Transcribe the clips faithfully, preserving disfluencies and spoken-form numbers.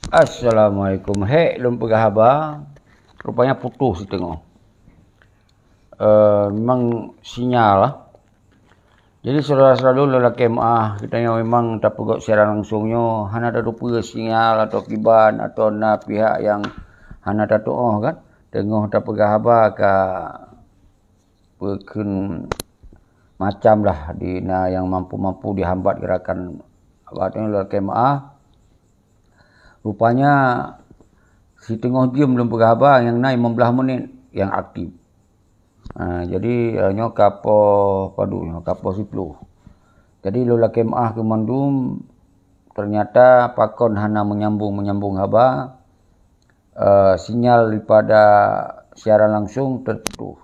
Assalamualaikum. Hék lôn peugah haba, rupanya putus siteungoh. Eh, memang sinyal lah. Jadi, syedara-syedara lôn lakée meuáh, geutanyoe memang tapeugét siaran langsung nyoe hana tateupeue sinyal atau kiban atau na pihak nyang hana tatuoh kan, teungoh tapeugah haba ka peukheun macam lah di na nyang mampu-mampu dihambat gerakan. Awak tanyoe lakée meuáh. Rupanya siteungoh jeuem lôn peugah haba nyang na limong blaih menit nyang aktif. Ha, jadi, eh, nyoe ka poh padum nyoe, ka poh siplôh. Jadi lôn lakée meuáh keu mandum, ternyata pakon hana meunyambung-meunyambung haba, eh, sinyal daripada siaran langsung terputus.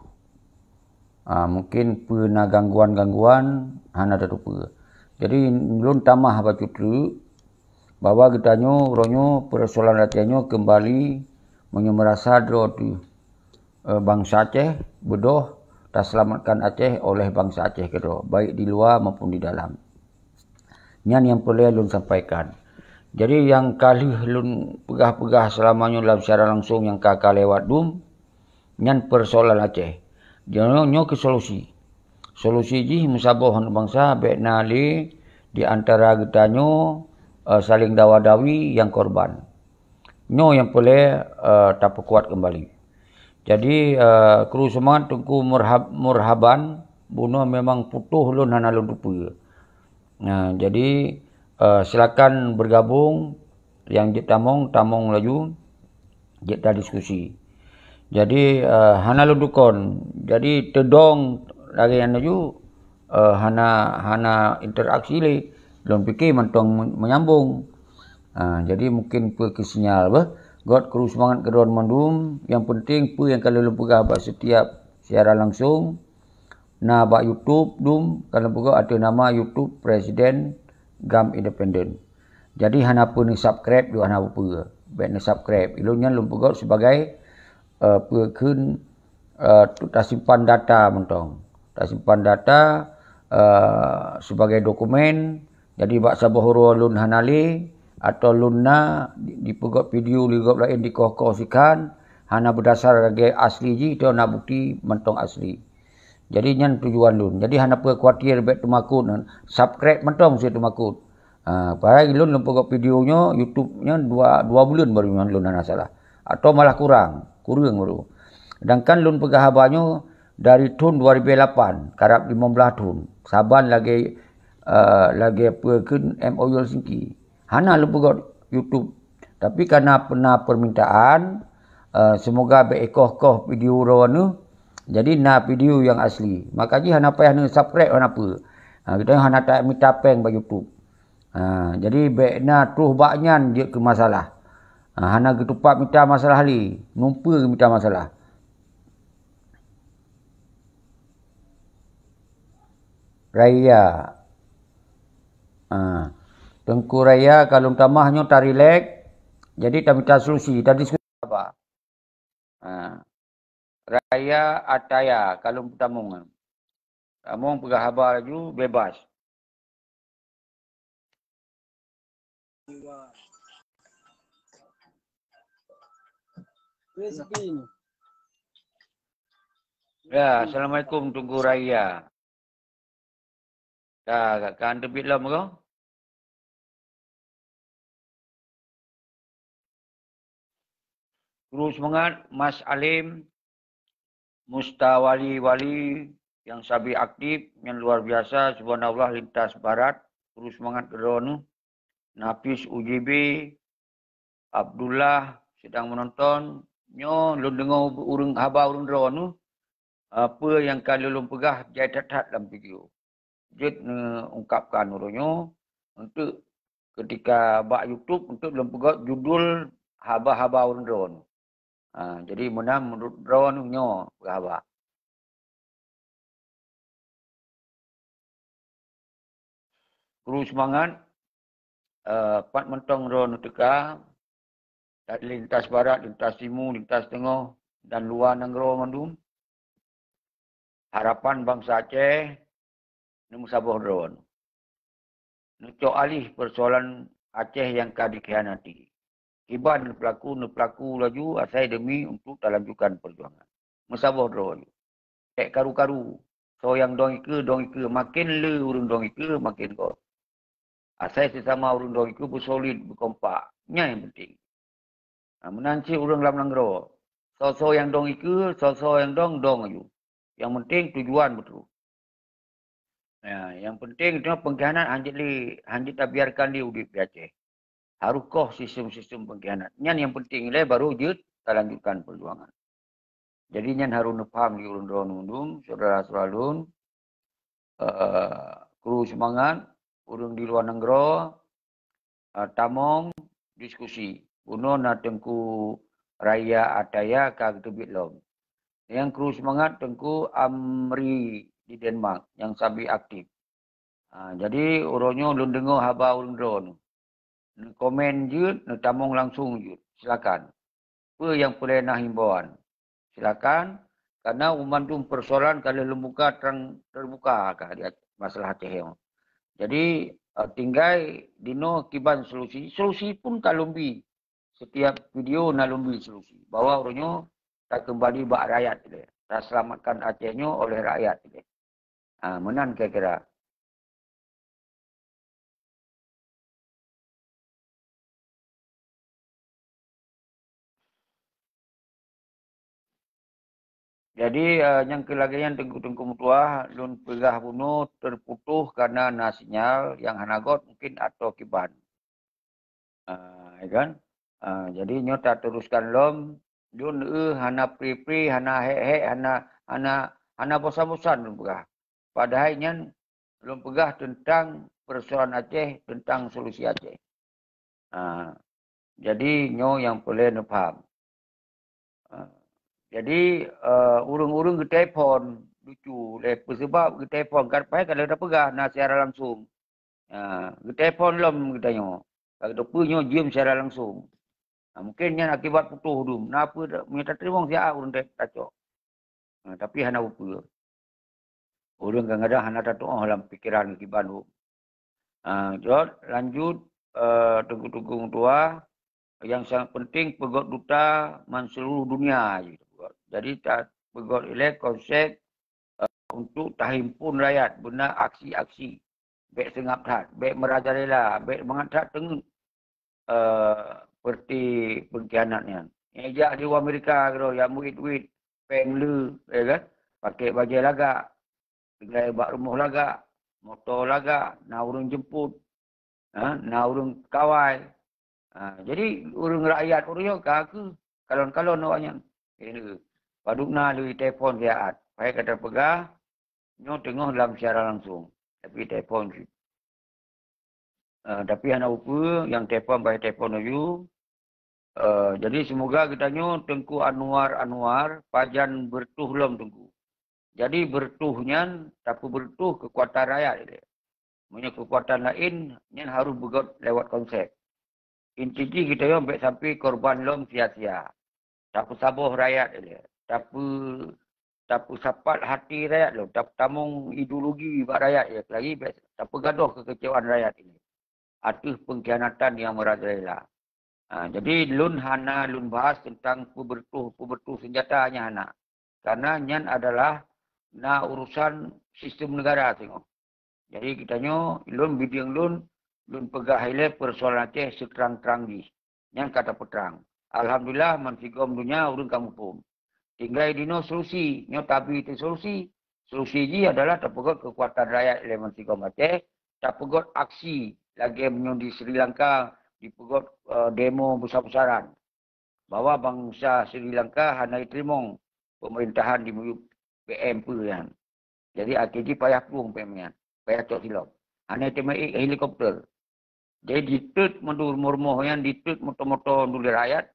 Ah, mungkin peue na gangguan-gangguan, hana tateupeue. Jadi, lôn tamah bacut treuk bahwa geutanyoe uroe nyoe peusoalan latihan nyoe keumbali meunyoe meurasa droe teuh, eh, bansa Aceh, beudôh taseulamatkan Aceh oleh bansa Aceh keudroe, baik di luwa maupun di dalam. Nyan nyang peureulée lôn sampaikan. Jadi, nyang ka lheueh lôn peugah-peugah seulama nyoe lam siaran langsung nyang ka, ka lewat dum, nyan peusoalan Aceh. Nyoe, nyoe keuh solusi. Solusi jih meusaboh aneuëk bansa bék na lé di antara geutanyoe, eh, saléng dawa-dawi nyang korban. Nyoe nyang peureulée, eh, tapeukuat keumbali. Jadi, eh, kru seumangat Teungku Murhab-, Murhaban, bunoe memang putoh lôn hana lôn teupeue. Nah, jadi, eh, silakan bergabung, nyang jeuet tamong, tamong laju, jeuet tadiskusi. Jadi, eh, hana lôn dukon. Jadi, teudong lagée nyan laju, eh, hana, hana interaksi lé. Lôn pike mantong me-, menyambung. Ha, jadi mungkin peue keu sinyal beh. Göt kru seumangat keudroe mandum. Nyang penting peue nyang ka lôn peugah bak setiap siaran langsung, na bak YouTube dum, ka lôn peugah ateueh nama YouTube Presiden GAM Independen. Jadi hana peue neusubscribe juga hana peue. Bék neusubscribe. Ilôn nyan lôn peugah sebagai, eh, peue kheun, eh, tasimpan data mantong. Tasimpan data, eh, sebagai dokumen. Jadi bak saboh uroe lôn hana lé, atau lôn na di-, dipeugét video di gob laén dikoh-koh sikhan, hana beudasar lagée asli jih, atau na bukti mantong asli. Jadi nyan tujuan lôn. Jadi hana peue khawatir bék teumakot, subscribe mantong meusti teumakot. Ha, padahai lôn lôn peugét video nyoe, YouTube nyoe dua, dua buleuen baru nyoe lôn hana salah. Atau malah kurang, kureueng baru. Sedangkan lôn peugah haba nyoe dari thon dua ribu lapan, karab limong blaih thon. Saban lagée, eh, lagée peue kheun M O U Helsinki. Hana lôn peugét YouTube. Tapi karena pernah permintaan, eh, semoga bék ikoh-koh video droeneuh. Jadi na video nyang asli. Maka jih hana payah neusubscribe hana peue. Ha, geutanyoe hana tamita péng bak YouTube. Ha, jadi bék na troh bak nyan jeuet keu masalah. Ha, hana geutupat mita masalah lé, numpeue mita masalah. Raya. Ha, Teungku Raya, ka lôn tamah nyoe tarilek, jadi tamita solusi, tadiskusi haba. Ha. Raya Ataya, ka lôn peutamong. Tamong peugah haba laju, bebas. Ya, assalamualaikum Teungku Raya. Ka, ka, ka teubiet lom ko? Kru seumangat, Mas Alim, Mustawali-wali nyang sabe aktif, nyang luar biasa, subhanallah, lintas barat, kru seumangat keudroe neuh, Nafis U J B, Abdullah sedang menonton. Nyoe lôn deungoe ureuëng haba ureuëng droe neuh, eh, peue nyang ka lôn peugah jai that-that lam video. Jeuet neuungkapkan uroe nyoe untuk ketika bak YouTube untuk lôn peugét judul haba-haba ureuëng droe neuh. Ha, jadi meunan meunurot droe neuh nyoe peugah haba. Kru seumangat, eh, pat mantong droe neuh teuka, dari lintas barat, lintas timu, lintas teungoh, dan luwa nanggroe mandum. Harapan bansa Aceh neumeusaboh droe neuh. neucok alih persoalan Aceh nyang ka dikhianati. Kiban neupeulaku, neupeulaku laju asai demi untuk talanjutkan perjuangan. Meusaboh droe laju. Ék karu-karu, soe nyang dong ikeue, dong ikeue, maken le ureuëng dong ikeue, maken gob. Asai sesama ureuëng dong ikeue beusolid, beukompak. Nyan nyang penting. Ha, meunan cit ureuëng lam nanggroe. Soe-soe nyang dong ikeue, soe-soe nyang dong, dong laju. Nyang penting tujuan beutôi. Ya, nyang penting teuma pengkhianat hanjeuet le, hanjeuet tabiarkan di udeb di Aceh. Harus koh sistem-sistem pengkhianat. Nyan nyang penting le baru jeuet talanjutkan perjuangan. Jadi nyan harus neupaham di ureuëng droe nundum, saudara-saudara lôn, eh, kru seumangat, ureuëng di luwa nanggroe, eh, tamong diskusi. Bunoe na Teungku Raya Ataya ka geuteubiet lom. Nyang kru seumangat Teungku Amri di Denmark nyang sabe aktif. Ha, jadi uroe nyoe lôn deungoe haba ureuëng droeneuh. Neukomen jeuet, neutamong langsung jeuet. Silakan. Peue nyang peureulée na himbauan? Silakan. Karena meumandum persoalan ka lheueh lôn buka terang terbuka ka di masalah Aceh nyoe. Jadi, eh, tinggai dinoe kiban solusi. Solusi pun ka lôn bi. Setiap video na lôn bi solusi. Bahwa uroe nyoe takeumbali bak rakyat ilée. Taselamatkan Aceh nyoe oleh rakyat ilée. Ha, meunan kira-kira. Jadi, eh, nyang keu lagée nyan teungku-teungku meutuah, lôn peugah bunoe teuputoh kareuna na sinyal nyang hana göt mungkin atau kiban. Ah, ya kan? Ah, jadi nyoe tateruskan lom, lôn, eh, hana pri-pri, hana hék-hék, hana, hana, hana bosan-bosan lôn peugah. Padahai nyan lôn peugah teuntang peusoalan Aceh, teuntang solusi Aceh. Ah, jadi nyoe nyang peureulée neupaham. Ah, jadi, eh, ureuëng-ureuëng geutelepon, lucu lé peue sabab geutelepon, kan pai ka lheueh tapeugah na siaran langsung. Ha, geutelepon lom geutanyoe. Ka geuteupeue nyoe jeuem siaran langsung. Ha, mungken nyan akibat putôh dum. Na peue ta-, meunyoe tateurimong siat ureuëng ta-, tacok. Ha, tapi hana peue. Ureuëng kadang-kadang hana tatuoh lam pikeran kiban dum. Ha, jot, lanjut, eh, teungku-teungku meutuah, nyang sangat penting peugöt duta man seuluruh dunia jih. Jadi, ta-, peugöt ilée konsep, eh, untuk tahimpun rakyat beuna aksi-aksi. Bék seungab that, bék meurajalela, bék mangat that teungeut, eh, seperti pengkhianat nyan. Nyang jak di luwa Amerika keudroe, jak meuit-uit, péng le, ya kan? Pakai bajée lagak, tinggai bak rumoh lagak, moto lagak, na ureuëng jemput, ha, na ureuëng kawai. Ha, jadi ureuëng rakyat ureuëng nyoe ka keuh kalon-kalon awaknyan. Kira padub na lé telepon siat. Pai ka tapeugah, nyoe teungoh lam siaran langsung. Tapi telepon cit. Eh, tapi hana upeue, nyang telepon bai telepon laju. Eh, jadi semoga geutanyoe Teungku Anwar Anwar pajan beureutoh lom Teungku. Jadi beureutoh nyan tapeubeureutoh keukuatan rakyat ilée. Meunyoe keukuatan laén nyan harôh beugöt lewat konsep. Inti jih geutanyoe bék sampai korban lom sia-sia. Tapeusaboh rakyat ilée. Tapeu-, tapeusapat hati rakyat lom. Tapeutamong ideologi bak rakyat ilée. Lagi bék tapeugadôh keukeucewaan rakyat ilée ateueh pengkhianatan nyang meurajalela. Ha, jadi lôn hana lôn bahas teuntang peubeureutoh-peubeureutoh seunjata nyan hana. Karena nyan adalah na urusan sistem negara singoh. Jadi geutanyoe, lôn bideung lôn, lôn peugah ilée peusoalan Aceh seutrang-trang jih. Nyan ka tapeutrang. Alhamdulillah, bansigom donya ureuëng ka muphom. Tinggai dinoe solusi, nyoe tabi teu solusi. Solusi jih adalah tapeugöt keukuatan rakyat ilée bansigom Aceh, tapeugöt aksi lagée meunyoe di Sri Lanka dipeugöt, eh, demo besar-besaran. Bahwa bansa Sri Lanka hana jiteurimong peumerintahan di miyueb P M peue nyan. Jadi akhé jih payah plueng P M nyan, payah cok silop. Hana teuma ék helikopter. Jadi ditreuk mandum rumoh-rumoh nyan, ditreuk moto-moto mandum lé rakyat,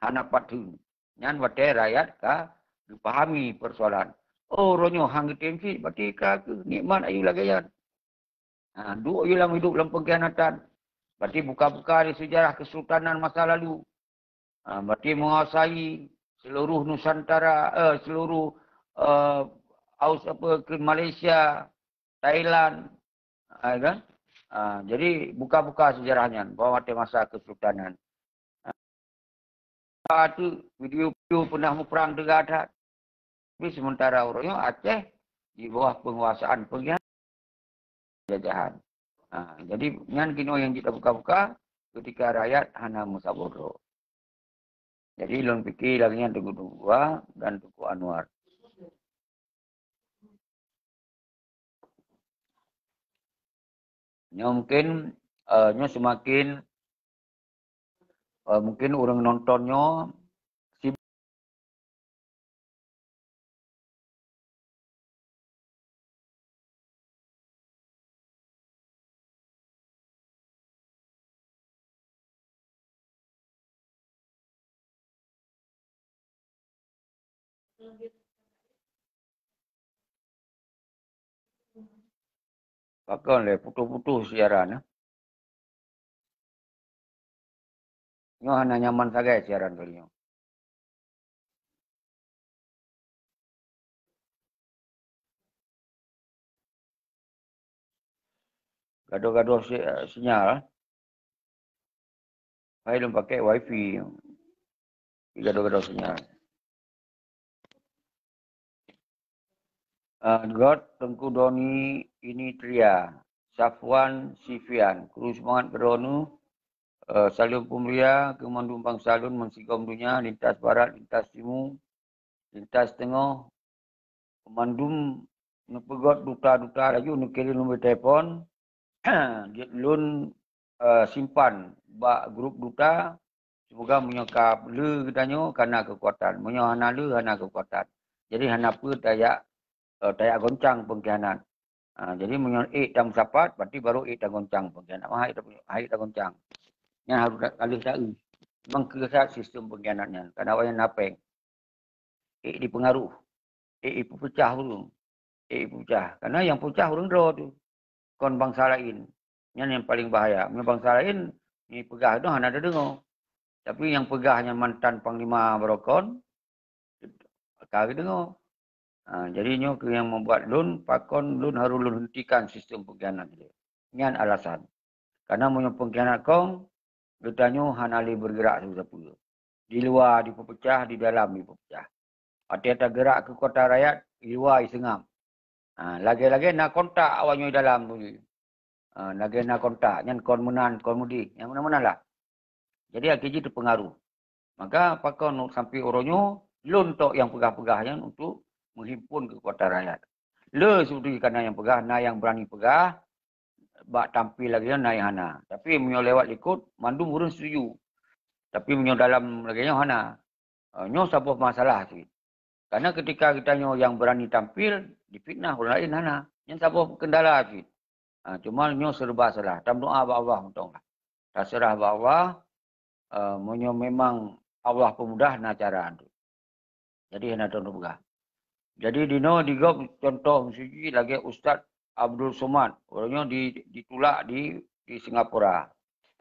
hana pat theun. Nyan watée rakyat ka geupahami peusoalan. Oh, uroe nyoe han geutem cit, berarti ka keuh nikmat ayue lagée nyan. Ha, duek ayue lam hidup lam pengkhianatan. Berarti buka-buka di sejarah kesultanan masa lalu. Ha, berarti menguasai seluruh Nusantara, eh, seluruh, eh, Aus apa ke Malaysia, Thailand, ha, kan? Ah, jadi buka-buka sejarah nyan bahwa watèe masa kesultanan. Ah, tu video-video pernah muprang teuga that. Tapi sementara uroe nyoe Aceh di bawah penguasaan pengkhianat jajahan. Ha, jadi nyan kinoe nyang jeuet tabuka-buka ketika rakyat hana meusaboh droe. Jadi lôn pike lagèe nyan Teungku Dua dan Teungku Anwar. Nyoe mungkin, eh, nyoe seumaken, eh, mungkin ureueng nonton nyoe sibuk. Pakon lé putoh-putoh siaran, eh? Nyoe hana nyaman sagai siaran kali nyoe. Gadoh-gadoh si-, sinyal. Hai lôn pakai wifi. Gadoh-gadoh sinyal. Ah, Got Teungku Doni ini Tria, Safwan Sifian, kru semangat keudroe nu, eh, saleuem peumulia keu mandum bansa lôn meusigom donya, lintas barat, lintas timu, lintas teungoh, mandum neupeugot duta-duta laju neukirém lôn telepon, jeuet lôn, eh, simpan bak grup duta. Semoga meunyoe ka le geutanyoe ka na keukuatan, meunyoe hana le hana keukuatan. Jadi hana peue tajak, eh, tajak goncang pengkhianat. Ha, jadi meunyoe ék tameusapat, berarti baru ék tagoncang pengkhianat. Mah ék ta-, ék tagoncang. Nyan harôh ta-, harôh taeu. Memang keu that sistem pengkhianat nyan. Karena awaknyan na péng. Ék jipeungaroh, ék jipeupeucah ureueng, ék jipeupeucah. Karena nyang peucah ureueng droe tu, kon bansa laén. Nyan nyang paleng bahaya. Meunyoe bansa laén, nyang peugah tu hana tadeungoe. Tapi nyang peugah nyan mantan panglima baroe kon, ka geudeungoe. Ha, jadi nyoe keuh nyang membuat lôn, pakon lôn harôh lôn hentikan sistem pengkhianat nyoe. Nyan alasan. Karena meunyoe pengkhianat kong, geutanyoe hana lé bergerak sapeue-sapeue. Di luwa jipeupeucah, di dalam jipeupeucah. Watèe tageurak keu kota rakyat, di luwa jiseungab. Ha, lagèe-lagèe na kontak awak nyoe dalam tu. Ha, lagèe na kontak, nyan kon meunan, kon meudéh, nyan meunan-meunan lah. Jadi akhé jih teupeungaroh. Maka pakon sampoe uroe nyoe, lôn tok nyang peugah-peugah nyan untuk menghimpun keukuatan rakyat. Le seudeh kana nyang peugah, na nyang beurani peugah, bak tampil lagèe nyoe na nyang hana. Tapi meunyoe lewat likot, mandum ureueng setuju. Tapi meunyoe dalam lagèe nyoe hana. Ah, nyoe saboh masalah cit. Karena ketika geutanyoe nyang beurani tampil, difitnah ureueng laén hana. Nyan saboh kendala cit. Ah, cuma nyoe serba salah. Tameudoa bak Allah mantong lah. Taseurah bak Allah, eh, meunyoe memang Allah peumudah na cara tu. Jadi hana tapeugah. Jadi dinoe di gob contoh meusuji lagèe Ustaz Abdul Somad. Uroe nyoe di, ditulak di, di Singapura.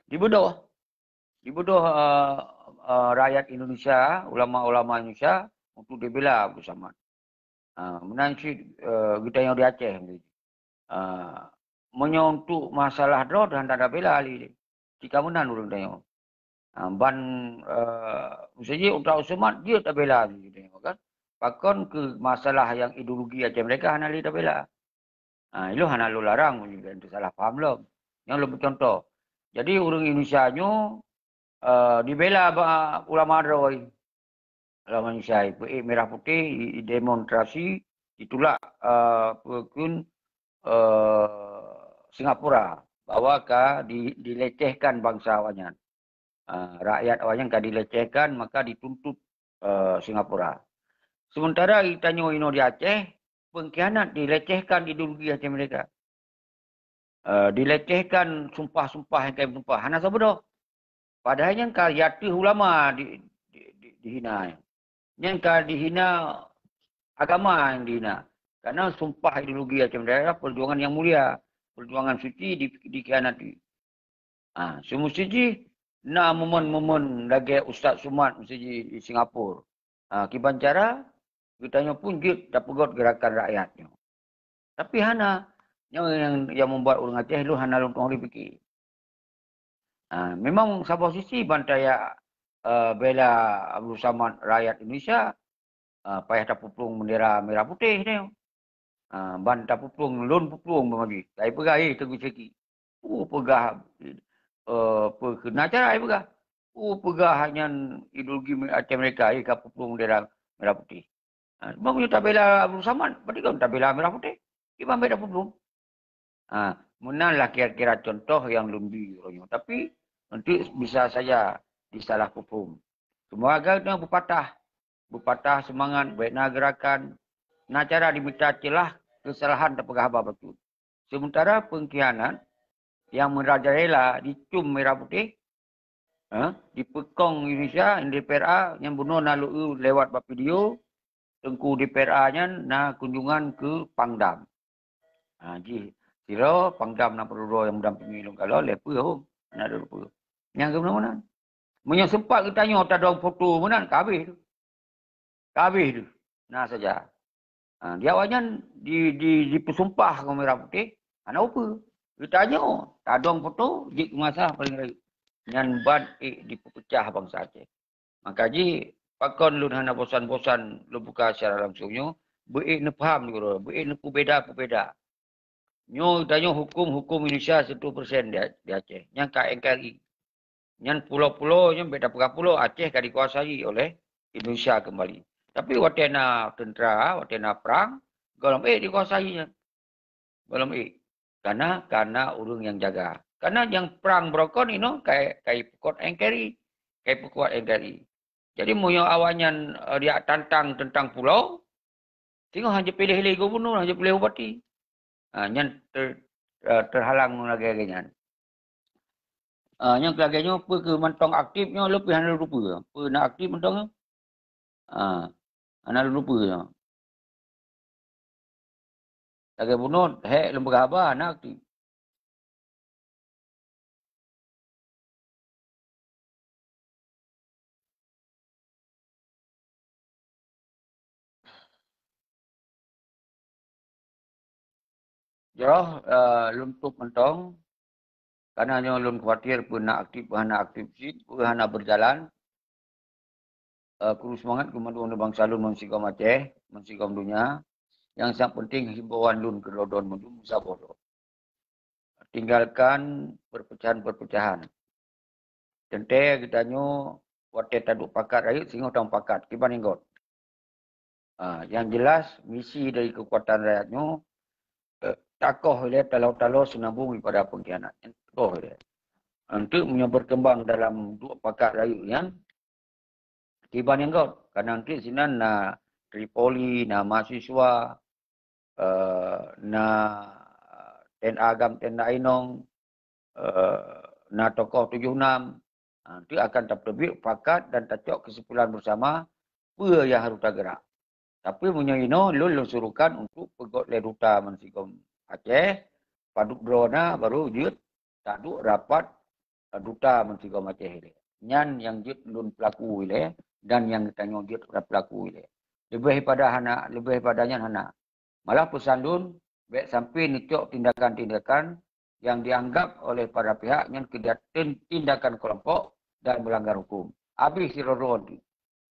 Dibeudôh. Dibeudôh, eh, eh, rakyat Indonesia, ulama-ulama Indonesia untuk dibela Abdul Somad. Ah, meunan cit, eh, geutanyoe di Aceh. Ah, meunyoe untuk masalah droe, hana tabela lé. Cit ka meunan ureueng tanyoe. Ah, ban, eh, meuseujid utak usumat jeuet tabela lé geutanyoe kan. Pakon keu masalah nyang ideologi Aceh Merdeka hana lé tabela. Ah, ilôn hana lôn larang meunyoe geutanyoe salah paham lom. Nyoe lôn peucontoh. Jadi ureueng Indonesia nyoe, eh, dibela bak ulama droe. Ulama Indonesia, peuék merah putih, i, i demonstrasi, ditulak, eh, peue kheun, eh, Singapura bahwa ka di, dilecehkan bansa awaknyan. Eh, rakyat awaknyan ka dilecehkan, maka dituntut, eh, Singapura. Sementara geutanyoe inoe di Aceh, pengkhianat dilecehkan ideologi Aceh Merdeka. Eh, dilecehkan sumpah-sumpah nyang kayém sumpah. Hana saboh droe. Padahai nyan ka ateueh ulama di, di, di, dihina. Nyan ka dihina agama nyang dihina. Karena sumpah ideologi macam daerah perjuangan yang mulia, perjuangan suci di, dikhianati. Ha, seumeusti jih na momen-momen lagèe Ustaz Somad meusti jih di Singapura. Ha, kiban cara geutanyoe pun jeuet tapeugot gerakan rakyat nyoe. Tapi hana, Nyoe nyang, nyang membuat ureuëng Aceh lôn hana lôn tueng lé pike. Ha, memang saboh sisi ban tajak, eh, bela Abdul Samad rakyat Indonesia, eh, payah tapuplueng bendera merah putih nyoe. Ha, ban tapuplueng, lôn puplueng bak majelis. Kai peugah, "Eh, Teungku Syeki." Oh, peugah, eh, peue keu na cara ai peugah. Oh, peugah nyan ideologi Aceh Merdeka, eh, ka puplueng bendera merah putih. Ha, cuma meunyoe tabela Abdul Samad, berarti kan tabela merah putih. Kiban beda puplueng. Ha, meunan lah kira-kira contoh nyang lôn bi uroe nyoe. Tapi, untuk bisa saja disalah paham. Semua agak na bepatah, bepatah semangat, baik na gerakan, na cara dimita celah kesalahan tapeugah haba bacut. Sementara pengkhianat yang merajalela dicum merah putih, ha, dipeukong Indonesia, D P R A, nyang bunoe na lôn eu lewat bak video, Teungku D P R A nyan na kunjungan ke Pangdam. Ha, jih, sidroe Pangdam na peururoe nyang mendampingi lôn kalon, lé peue hom, na dua peue. Nyang keunoe meunan. Meunyoe sempat geutanyoe tadong foto meunan, ka habéh tu. Ka habéh tu. Na saja. Ha, di awaknyan di, di, dipeusumpah keu merah putih, hana upeue. Geutanyoe, tadong foto, jeuet keu masa paling rayeuk. Nyan ban ék dipeupeucah bansa Aceh. Maka jih, pakon lôn hana bosan-bosan lôn buka secara langsung nyoe, beuék neupaham di uroe, beuék neupeubeda-peubeda. Nyoe tanyoe huköm-huköm Indonesia seratus persen di, di Aceh. Nyang ka N K R I. Nyan pulo-pulo nyan beda peugah pulo, Aceh ka dikuasai oleh Indonesia kembali. Tapi watée na tentera, watée na perang, gohlom ék dikuasai nyan. Gohlom ék. Karena, karena ureuëng nyang jaga. Karena nyang perang beurokon inoe kai, kai peukuat N K R I. Kai peukuat N K R I. Jadi meunyoe awaknyan, eh, diak tantang tentang pulo, singoh hana piléh lé gubunur, hana piléh bupati. Ha, nyan ter, eh, terhalang lagée-lagée nyan. Ah, nyang lagée nyoe, peue keu mantong aktif nyoe leubeh hana lôn peue. Peue na aktif mantong nyoe? Ah, hana lôn peue nyoe. Lagée bunoe, hék lôn peugah haba, hana aktif. Jroh, eh, lôn tup mantong, karena nyoe lôn khawatir peue na aktif, peue hana aktif cit, peue hana berjalan. Eh, kuru semangat keu mandum bansa lôn meusigom Aceh, meusigom donya. Nyang sangat penting himbauan lôn keu droe mandum saboh droe. Tinggalkan perpecahan-perpecahan. Teuntée geutanyoe watée taduek pakat rayeuk singoh tamupakat kiban inggôt. Ah, yang jelas misi dari kekuatan rakyat nyoe, eh, takoh ilée talo-talo seunabong daripada pengkhianat. Takoh ilée. Untuk meunyoe berkembang dalam duek pakat rayeuk nyan, kiban inggôt. Karena untuk sinan na Tripoli, na mahasiswa, eh, na T N A GAM, T N A inong, eh, na tokoh tujoh enam. Ha, tu akan tapeubiet pakat dan tacok kesimpulan bersama peue nyang harus tagerak. Tapi meunyoe inoe lôn, lôn suruhkan untuk peugöt lé duta meusigom Aceh, padub droe na baru jeuet taduek rapat, eh, duta meusigom Aceh ilée. Nyan nyang jeuet lôn peulaku ilée dan nyang geutanyoe jeuet peulaku ilée. Leubeh pada hana, leubeh pada nyan hana. Malah peusan lôn, bék sampai neucok tindakan-tindakan nyang dianggap oleh para pihak nyan keu tindakan kelompok dan melanggar hukum. Habéh sidroe-droe tu.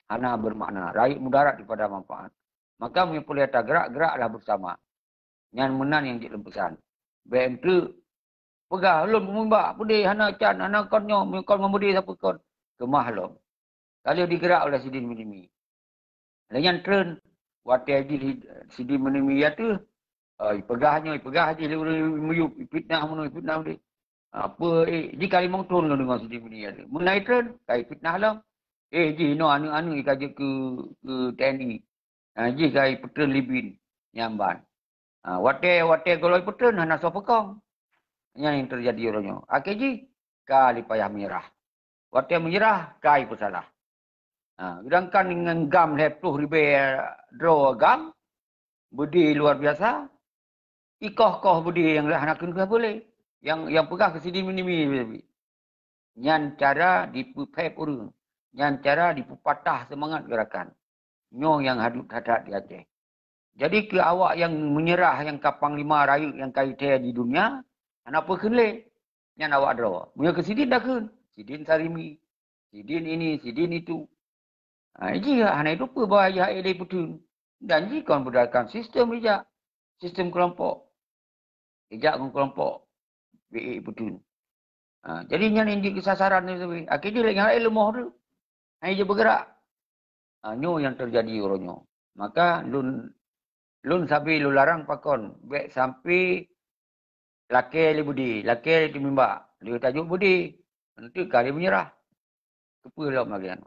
Hana bermakna, rayeuk mudarat daripada manfaat. Maka meunyoe peureulée tagerak, geraklah bersama. Nyan meunan nyang jeuet lôn peusan. Bék enteuk peugah, "Lôn peumumbak, peudeh hana can, hana kon nyoe, meunyoe kon meubeude sapeue kon." Keumah lom. Ka lheueh digerak oleh sidin meunimi. Lheueh nyan treun, watée jih sidin meunimi ya teuh, eh, ipeugah nyoe, ipeugah jih lé ureuëng miyueb, ipitnah meunoe, ipitnah meudeh. Apa, eh, jih ka limong thon lôn deungoe sidin meunimi ya teuh. Meunai treun, ka ipitnah lom. Eh, jih inoe aneuëk-aneuëk ka jeuet keu, keu T N I. Ha, jih ka ipeutreun lé bin nyan ban. Ha, watée, watée gohlom ipeutreun hana soe peukong. Nyan nyang teujadi uroe nyoe. Akhé jih ka lheueh payah meunyeurah. Watée meunyeurah ka ipeusalah. Ha, seudangkan ngon GAM lhée ploh ribée droe GAM, beudé luar biasa, ikoh-koh beudé nyang hana keuneuk boleh. Nyang, nyang peugah keu sidin meunimi. Nyan cara dipeupéb ureuëng. Nyan cara dipeupatah seumangat geurakan. Nyoe nyang hadut that-that di Aceh. Jadi keu awak nyang meunyeurah nyang ka panglima rayeuk nyang ka ié thée di dunia, hana peue kheun lé. Nyan awak droe. Meunyoe keu sidin dak kheun, sidin Sarimi, sidin ini, sidin itu. Ha, jih hana itu peue bahwa jih hai lé peuteun. Dan jih kon berdasarkan sistem ijak, sistem kelompok. Ijak ngon kelompok B A peuteun. Ha, jadi nyan indik keusasaran tu sabe. Akhé jih lé nyang laén leumoh tu. Hai jih bergerak. Ha, nyoe nyang terjadi uroe nyoe. Maka lôn, lôn sabe lôn larang pakon, bék sampai lakée lé beudé, lakée lé teumimbak, lé tajok beudé, enteuk ka lé meunyeurah. Keupeue lom lagée nyan?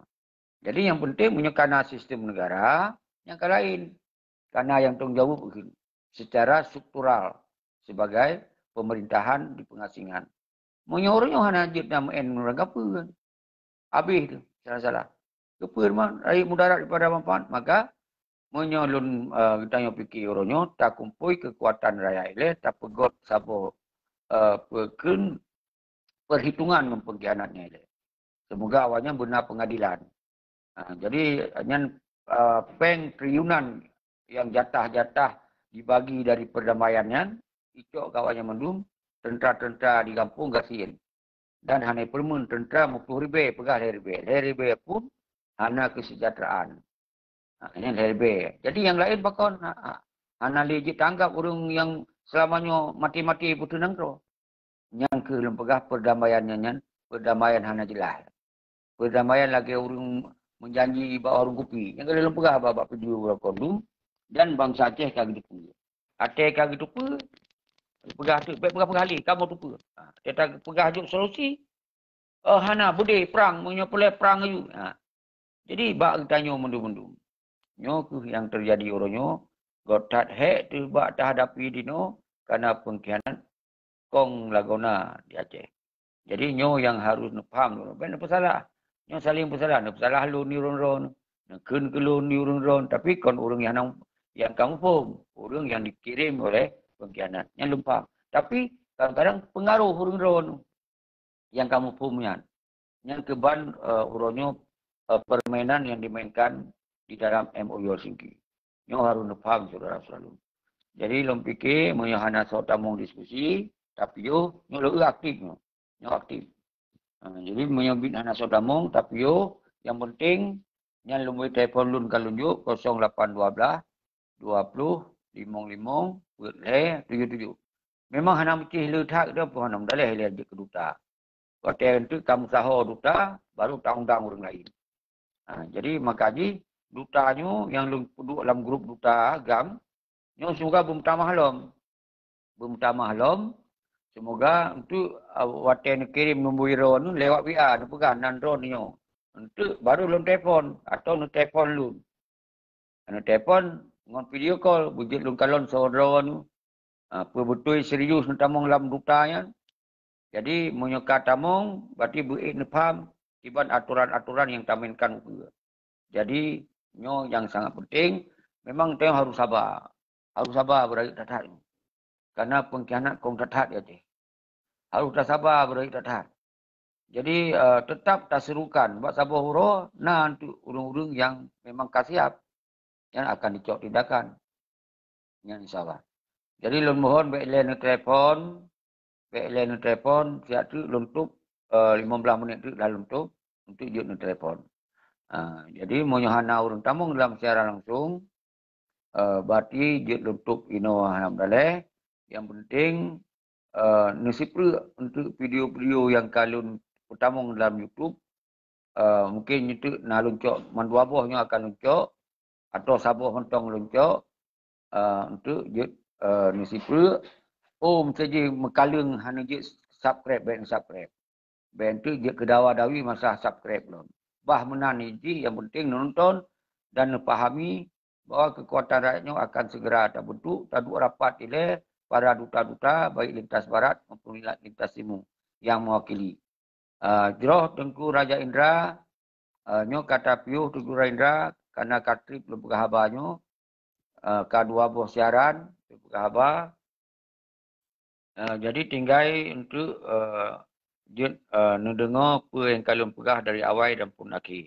Jadi nyang penting meunyoe kana sistem negara, nyang ka laén. Kana nyang tanggung jaweueb kheun secara struktural sebagai pemerintahan di pengasingan. Meunyoe ureuëng nyoe hana jeuet na meu'en ureuëng kapeue, habéh tu salah-salah. Keupeue teuma rayeuk mudarat daripada manfaat? Maka meunyoe lôn, eh, geutanyoe pike uroe nyoe, takumpôi keukuatan rakyat ilée, tapeugot saboh, eh, peukheun perhitungan ngon pengkhianat nyan ilée. Semoga awaknyan beuna pengadilan. Ha, jadi nyan, eh, péng triliunan nyang jatah-jatah dibagi dari perdamaian nyan, icok keu awaknyan mandum, teuntara-teuntara di gampông gasien. Dan hana peurumeuen teuntara meuploh ribée, peugah lhée ribée. Lhée ribée pun hana kesejahteraan. Ha, nyan lhée ribée. Jadi nyang laén pakon ha, ha, hana lé jeuet tanggap ureuëng nyang seulama nyoe maté-maté peuteunang droe. Nyang keuh lôn peugah perdamaian nyan, nyan perdamaian hana jeulaih. Perdamaian lagée ureuëng meujanji bak warong kupi. Nyang keuh lôn peugah bak, bak video uroe nyoe, dan bansa Aceh ka geuteupeue. Até ka geuteupeue, peugah tu, bék peugah-peugah lé, kamoe teupeue. Ha, até ta peugah jok solusi, oh, hana, beudé, prang, meunyoe peureulée prang aju. Ha. Jadi, bak geutanyoe mandum-mandum. Nyoe keuh nyang teujadi uroe nyoe, göt that hék teuh bak tahadapi dinoe, kana pengkhianat kong lagoena di Aceh. Jadi, nyoe nyang harôh neupaham droeneuh. Bék neupeusalah. Nyoe saléng peusalah. Neupeusalah lôn di ureuëng droeneuh. Neukheun keu lôn di ureuëng droeneuh. Tapi kon ureuëng nyang, nyang ka muphom. Ureuëng nyang dikirém oleh pengkhianat. Nyan lôn paham. Tapi, kadang-kadang peungaroh ureuëng droeneuh nyang ka muphom nyan. Nyan keuban, eh, uroe nyoe, eh, permainan yang dimainkan di dalam M O U Helsinki. Nyoe harôh neupaham, syedara-syedara lôn. Jadi, lôn pike, meunyoe hana soe tamong diskusi, tapiôh, nyoe lôn aktif nyoe. Nyoe aktif. Ha, jadi, meunyoe bit hana soe tamong, tapiôh, nyang penting, nyan lôn bri telepon lôn ka lôn jok, kosong lapan dua belas, dua puluh, limong limong, peuet lhée, tujoh tujoh. Memang hana meucih le that, dia pun hana meudaléh lé jeuet keu duta. Watée enteuk ka meusaho duta, baru ta-undang ureuëng laén. Ha, jadi maka jih duta nyoe nyang lôn peuduek lam grup duta GAM, nyoe semoga beumeutamah lom. Beumeutamah lom, semoga enteuk, ah, watée neukirém nombor droeneuh lewat W A, neupeugah nan droeneuh nyoe. Enteuk baru lôn telepon atau neutelepon lôn. Neutelepon ngon video call, beujeuet lôn kalon saudara nyoe. Ha, peue beutôi serius neutamong lam duta nyan. Jadi, meunyoe ka tamong, berarti beuék neupaham kiban atoran-atoran nyang tamainkan ukeue. Jadi, nyoe nyang sangat penting, memang tanyoe harôh saba. Harôh saba beurayeuk that-that nyoe. Karena pengkhianat kong that-that di Aceh. Harôh tasaba beurayeuk that-that. Jadi, eh, teutap taserukan bak saboh uroe na untuk ureuëng-ureuëng nyang memang ka siap, nyang akan dicok tindakan. Nyan insya Allah. Jadi lôn mohon bék lé neutelepon, bék lé neutelepon, siat teuk lôn tup, eh, lima belas menit teuk dah lôn tup untuk jeuet neutelepon. Ah, jadi meunyoe hana ureuëng tamong dalam siaran langsung, eh, berarti jeuet lôn tup inoe hana meudaléh. Yang penting, eh, neusipreuk untuk video-video yang ka lôn peutamong dalam YouTube. Eh, mungkin nyoe teuk na lôn cok mandua boh nyoe akan lôn cok, atau saboh mantong lôn cok, eh, untuk jeuet, eh, neusipreuk. Oh, meusaji meukaleueng hana jeuet subscribe, bék subscribe. Bék enteuk jeuet keu dawa-dawi masalah subscribe lom. Bah meunan jih, yang penting neunonton dan neupahami bahwa keukuatan rakyat nyoe akan segera tabentuk, taduek rapat ilée para duta-duta, baik lintas barat maupun lintas timu yang mewakili. Ah, jroh Teungku Raja Indra, ah, nyoe ka tapiôh Teungku Raja Indra, karena ka trép lôn peugah haba nyoe, ah, ka dua boh siaran lôn peugah haba. Ah, jadi tinggai untuk, eh, jeuet, eh, neudeungoe peue nyang ka lôn peugah dari awai dan pun akhé.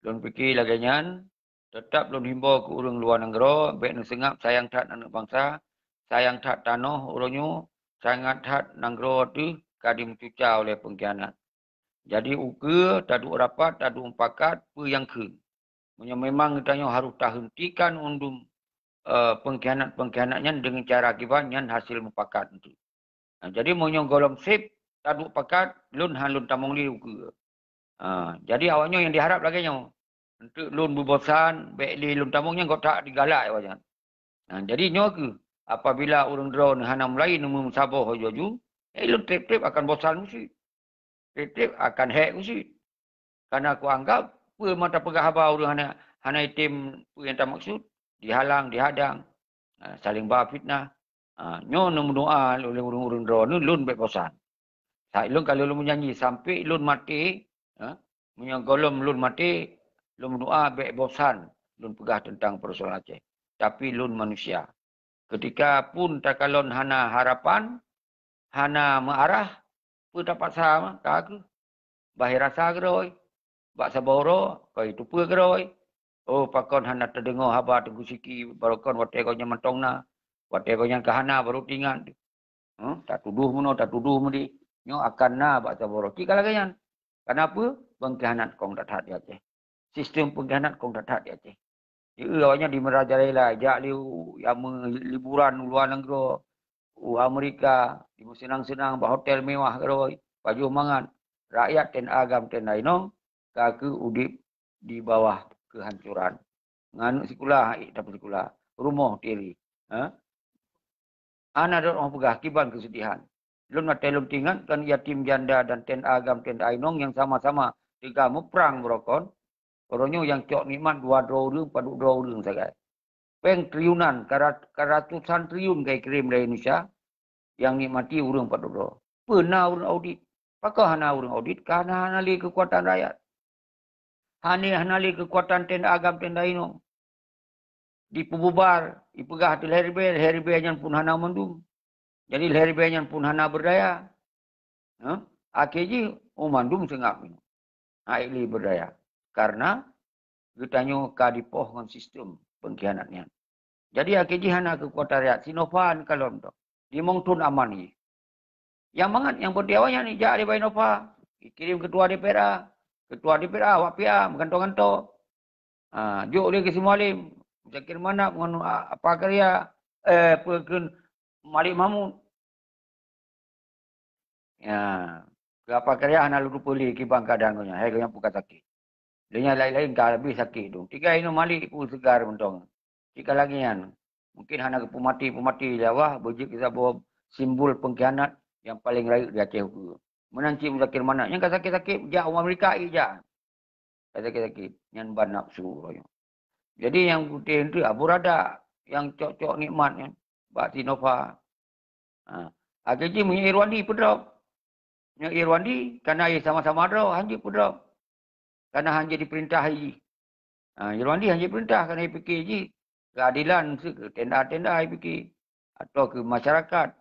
Lôn pike lagée nyan, Teutab lôn himbô keu ureuëng luwa nanggroe, bék neuseungab sayang that aneuëk bansa, sayang that tanoh uroe nyoe, sangat that nanggroe teuh ka jimeucuca oleh peungkhianat. Jadi ukeue taduek rapat, taduek mupakat peue nyang kheun. Meunyoe memang geutanyoe harôh tahentikan undum, eh, peungkhianat-peungkhianat nyan deungon cara kiban, nyan hasil mupakat eunteuk. Nah, jadi meunyoe gohlom seb taduek pakat, lôn hán lôn tamong lé ukeue. Ha, jadi awaknyoe nyang jiharab lagée nyoe. Eunteuk lôn beubosan, bék lé lôn tamong nyan gobnyan jigalak awaknyan. Ha, jadi nyoe kheueh, apabila ureuëng droeneuh hana mulai neumeusaboh laju-laju, eh, lôn treb-treb akan bosan meusit. Treb-treb akan hék meusit. Karena kuanggab, peue mata peugah haba ureuëng hana, hana item peue nyang tamaksud, dihalang, dihadang, ha, saléng ba fitnah. Ha, nyoe neumeudoá lé ureuëng-ureuëng droeneuh lôn bék bosan. Sa-, lôn ka lôn meujanji sampai lôn maté, ha, meunyoe gohlom lôn maté, lôn meudoá bék bosan lôn peugah teuntang peusoalan Aceh. Tapi lôn manusia. Ketika pun takalon hana harapan, hana meuarah, peue tapaksa mah, ka kheueh. Bah rasa keudroe, bak saboh uroe, kon jiteupeue keudroe. Oh, pakon hana teudeungoe haba Teungku Siki, barokon watée gobnyan mantong na, watée gobnyan ka hana baru teuingat. Huh, tatudoh meunoe, tatudoh meudeh. Nyoe akan na bak saboh uroe. Cit ka lagée nyan. Kenapa? Peungkhianat kong that-that di Aceh. Sistem peungkhianat kong that-that di Aceh. Di awaknyan di merajalela, jak lé u, ya, me-, liburan u luwa nanggroe, u Amerika, di meuseunang-seunang bak hotel mewah keudroe, pajoh mangat. Rakyat ten agam ten inong ka kheueh udeb di bawah keuhancuran. Ngon aneuk sikula, hai, tapi sikula, rumoh tiri. Ha? Hana droe peugah kiban keusedihan. Lôn watée lôn teuingat kon yatim janda dan ten agam ten inong nyang sama-sama teuga muprang beurokon, uroe nyoe nyang cok nikmat dua droe ureuëng padub droe ureuëng sagai. Péng triliunan, ka rat-, ka ratusan triliun ka jikirém dari Indonesia, nyang nikmati ureuëng padub droe. Peue na ureuëng audit? Pakon hana ureuëng audit? Karena hana lé keukuatan rakyat. Hana, hana lé keukuatan ten agam ten inong. Dipeububar, ipeugah ateueh lhée ribée, lhée ribée nyan pun hana mandum. Jadi lhée ribée nyan pun hana berdaya. Ha? Akhé jih, oh, mandum seungab nyoe. Hai lé berdaya. Karena geutanyoe ka dipoh ngon sistem peungkhianat nyan. Jadi akhé jih hana keukuatan rakyat, si Nova kalon tu. Limong thon aman jih. Nyang mangat nyang peuti awaknyan ijak di Bainova, ikirém ketua D P R A, ketua D P R A awak P A meugantoe-gantoe. Ha, jok lé keu si Mualem, Zakir Manaf ngon, a, apa karya, eh, peue kheun Malik Mahmud. Ya, keu apa karya hana lôn teupeue lé kiban keuadaan gobnyan, hai gobnyan peue ka sakét. Lé nyan laén-laén ka leubeh sakét dong. Tinggai inoe Malik peue seugar mantong. Cit ka lagée nyan. Mungkin hana geupeumaté-peumaté lé Allah, beujeuet keu saboh simbol peungkhianat nyang paleng rayeuk di Aceh ukeue. Meunan cit Muzakir Manaf, nyang ka sakét-sakét jak u Amerika ijak. Ka sakét-sakét, nyan ban nafsu roh nyoe. Jadi nyang putéh tu Abu Rada, nyang cok-cok nikmat nyan bak si Nova. Ha. Akhé jih meunyoe Irwandi peudrop. Nyoe Irwandi kana sama-sama droe, hanjeuet peudrop. Kana hanjeuet dipeurintah jih. Ha, Irwandi hanjeuet peurintah kana jipike jih. Keadilan keu tenda-tenda jipike. Atau keu masyarakat.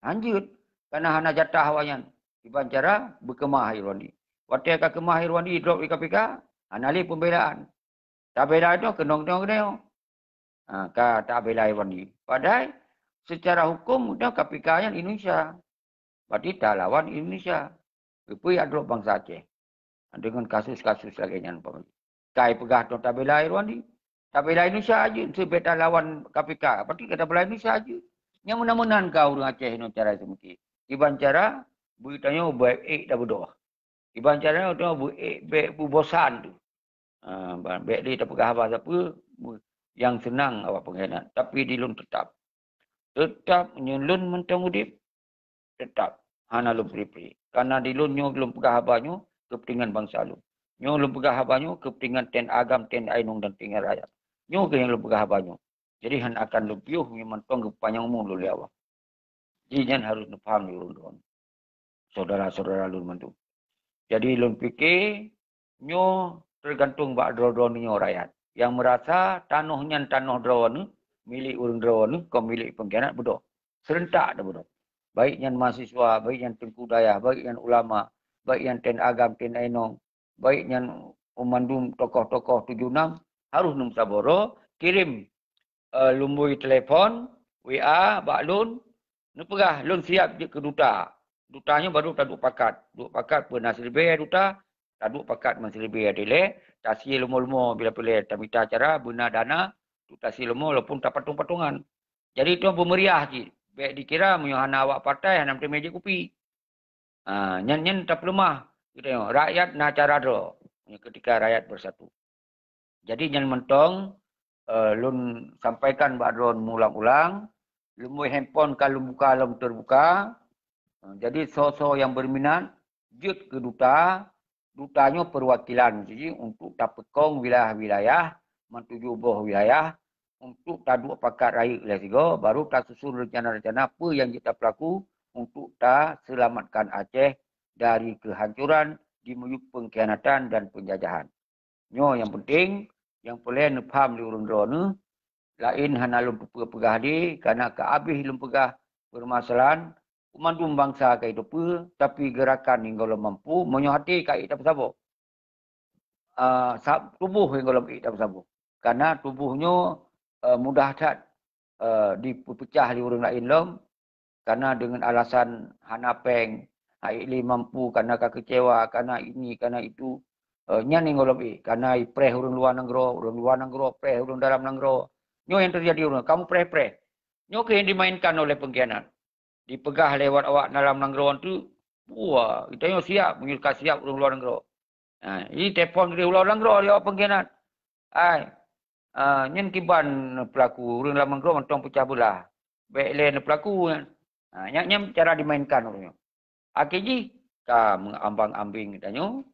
Hanjeuet kana hana jatah awaknyan. Kiban cara beukeumah Irwandi. Watée ka keumah Irwandi drop di K P K, hana lé pembelaan. Tabela itu keunong-keunong. Ha, ka tabela Irwandi. Padahai secara hukum udah K P K nyan Indonesia. Berarti talawan Indonesia. Keupeue jak drop bansa Aceh. Dengan kasus-kasus lagée nyan umpama. Kai peugah tu tabela Irwandi. Tabela Indonesia aja, seubet talawan K P K. Berarti ka tabela Indonesia aja. Nyang meunan-meunan ka ureuëng Aceh nyoe cara seumiki. Kiban cara, beutanyoe baik-baik dah beudôh. Kiban cara nyoe baik-baik beubosan tu. Ha, bék lé tapeugah haba sapeue nyang seunang awak peungkhianat, tapi di lôn teutap. Teutap nyoe lôn mantong udeb, teutap hana lôn pri-pri. Karena di lôn nyoe lôn peugah haba nyoe keupeuntengan bansa lôn. Nyoe lôn peugah haba nyoe keupeuntengan ten agam, ten ainong dan ten rakyat. Nyoe keuh nyang lôn peugah haba nyoe. Jadi hana akan lôn piôh nyoe mantong geupanyang umu lôn lé Allah. Jih nyan harôh neupaham lé ureuëng droeneuh. Syedara-syedara lôn mandum. Jadi lôn pike nyoe teugantung bak droe-droe nyoe rakyat. Nyang meurasa tanoh nyan tanoh droeneuh, milék ureuëng droeneuh, kon milék peungkhianat beudôh. Seurentak dah beudôh. Baik nyan mahasiswa, baik nyan teungku dayah, baik nyan ulama, baik nyan ten agam, ten ainong, baik nyan mandum tokoh-tokoh tujoh nam, harôh neumeusaboh droe, kirém, eh, lumbôi telepon, W A bak lôn, neupeugah lôn siap jeuet keu duta. Duta nyoe baru taduek pakat. Duek pakat peue na siribèe duta, taduek pakat meunan siribèe dilèe, tasie leumo-leumo bila peureulèe tamita cara beuna dana, untuk tasie leumo walaupun tapatong-patongan. Jadi, itu beumeriah cit. Bèk dikira meunyoe hana awak partai, hana meuteumèe jép kupi. Ha, nyan, nyan tapeuleumah geutanyoe. Rakyat na cara droe ketika rakyat bersatu. Jadi, nyan mantong, eh, lôn sampaikan bak droeneuh meuulang-ulang. Lumbôi handphone ka lôn buka lom teubuka. Eh, jadi, soe-soe nyang berminat, jeuet keu duta, duta nyoe peuwakilan cit untuk tapeukong wilayah-wilayah, meutujoh boh wilayah, untuk taduek pakat rayeuk lé sigoe, baru tasusun rencana-rencana peue nyang jeuet tapeulaku untuk taseulamatkan Aceh dari kehancuran di miyueb pengkhianatan dan penjajahan. Nyoe nyang penting, nyang peureulèe neupham lé ureueng droeneuh, laén hana lôn teupeue peugah lé, kareuna ka abéh lôn peugah peumasalahan, Keu mandum bansa ka jiteupeue, tapi geurakan nyang gohlom mampu, meunyoe até ka ék tapeusaboh. Ah, sa-, tuboh nyang gohlom ék tapeusaboh. Kareuna tuboh nyoe, eh, mudah that, eh, dipeupeucah lé ureueng laén lom, kareuna deungon alasan hana péng, hana ék lé mampu, kareuna ka keucewa, kareuna ini, kareuna itu. Eh, nyan nyang gohlom ék, kareuna jipreh ureueng luwa nanggroe, ureueng luwa nanggroe preh ureueng dalam nanggroe. Nyoe nyang teujadi ureueng, kamoe preh-preh. Nyoe keuh nyang dimainkan oleh pengkhianat. Dipeugah lewat awak dalam nanggroe tu, wah, geutanyoe siap meunyoe ka siap ureueng luwa nanggroe. Ha, jadi telepon dari luwa nanggroe lé awak pengkhianat. Hai, ah, nyan kiban peulaku ureueng lam nanggroe mantong peucah beulah. Bèk lé neupeulaku nyan. Ha, nyan, nyan cara dimainkan ureueng nyoe. Akhé jih ka meuambang-ambing geutanyoe,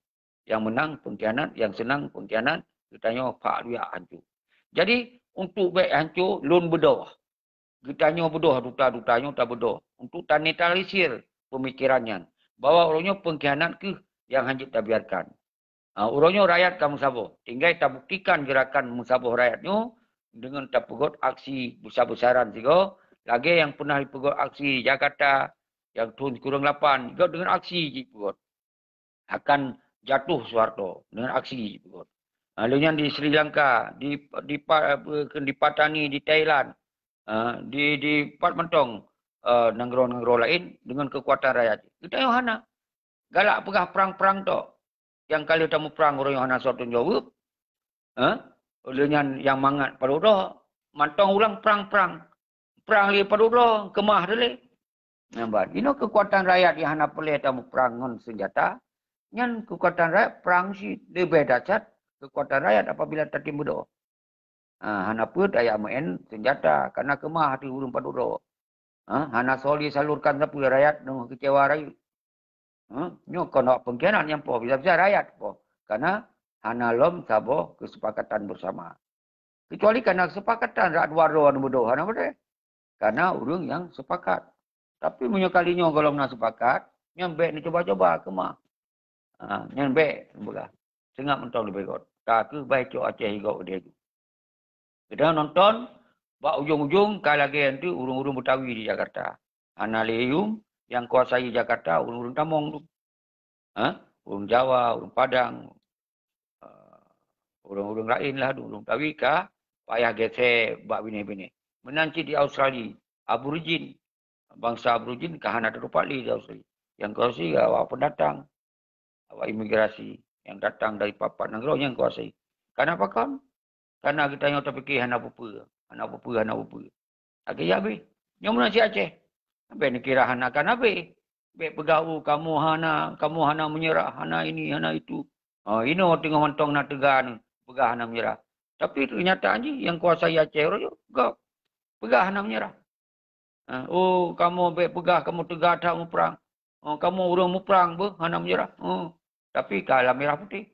nyang meunang pengkhianat, nyang seunang pengkhianat, geutanyoe phak luyak hanco. Jadi, untuk bèk hanco, lôn beudôh. Geutanyoe beudôh, duta-duta nyoe tabeudôh untuk tanetralisir peumikiran nyan, bahwa ureueng nyoe pengkhianat kheueh nyang hanjeuet tabiarkan. Ah, ureueng nyoe rakyat ka meusaboh. Tinggai tabuktikan geurakan meusaboh rakyat nyoe deungon tapeugot aksi besar-besaran sigoe, lagèe nyang peunah jipeugot aksi Jakarta nyang thôn sikureueng lapan, jigot deungon aksi jipeugot. Akan jatuh Soeharto deungon aksi jipeugot. Ah, lheueh nyan di Sri Lanka, di, di pa-, apa, di Patani, di Thailand, ah, di, di pat mantong, eh, nanggroe-nanggroe laén deungon keukuatan rakyat. Geutanyoe hana. Galak peugah prang-prang tok. Nyang ka lheueh tamuprang ureueng nyoe hana soe tanggung jaweueb. Eh? Lheueh nyan nyang mangat padub droe. Mantong ulang prang-prang. Prang lé padub droe, keumah teulé. Nyan ban. Inoe keukuatan rakyat nyang hana peureulèe tamuprang ngon seunjata, nyan keukuatan rakyat prang cit leubeh dahsyat keukuatan rakyat apabila tatem beudôh. Ha, hana peuet ayah meu'en seunjata, kareuna keumah ateueh ureueng padub droe. Ha, hana soe jisalurkan sapeue rakyat deungon keucewa rayeuk. Ha, nyoe kon awak pengkhianat nyang poh, bisa-bisa rakyat poh. Kareuna hana lom saboh keusepakatan beusama. Keucuali kareuna keusepakatan rak dua droe nyang beudôh, hana beudôh. Kareuna ureueng nyang sepakat. Tapi meunyoe kali nyoe gohlom na sepakat, nyan bèk neucuba-cuba keumah. Ha, nyan bèk neupeugah. Seungab mantong leubeh göt. Ka kheueh bai cok Aceh igok udeh ju. Geutanyoe nonton, bak ujong-ujong ka lagèe nyan teuk ureueng-ureueng Betawi di Jakarta. Hana lé yum, nyang kuasai Jakarta ureueng-ureueng tamong tu. Ha? Ureueng Jawa, ureueng Padang, eh, ureueng-ureueng laén lah, ureueng Betawi ka payah gèsè bak binéh-binéh. Meunan cit di Australia, Aborigin, bansa Aborigin ka hana teutupat lé di Australia. Nyang kuasai awak pendatang, awak imigrasi nyang datang dari pat-pat nanggroe nyang kuasai. Kareuna pakon? Kareuna geutanyoe tapike hana peue-peue, hana peue-peue, hana peue-peue. Akhé jih habéh. Nyoe meunan si Aceh. Bèk neukira hana kan habéh. Bèk peugah, "Oh, kamoe hana, kamoe hana meunyeurah, hana ini, hana itu." Oh, inoe teungoh mantong na teuga neuh, peugah hana meunyeurah. Tapi keunyataan jih nyang kuasai Aceh uroe nyoe gob. Peugah hana meunyeurah. Ha, oh, kamoe bèk peugah kamoe teuga that muprang. Oh, kamoe ureueng muprang beuh hana meunyeurah. Oh, tapi ka lam merah putéh.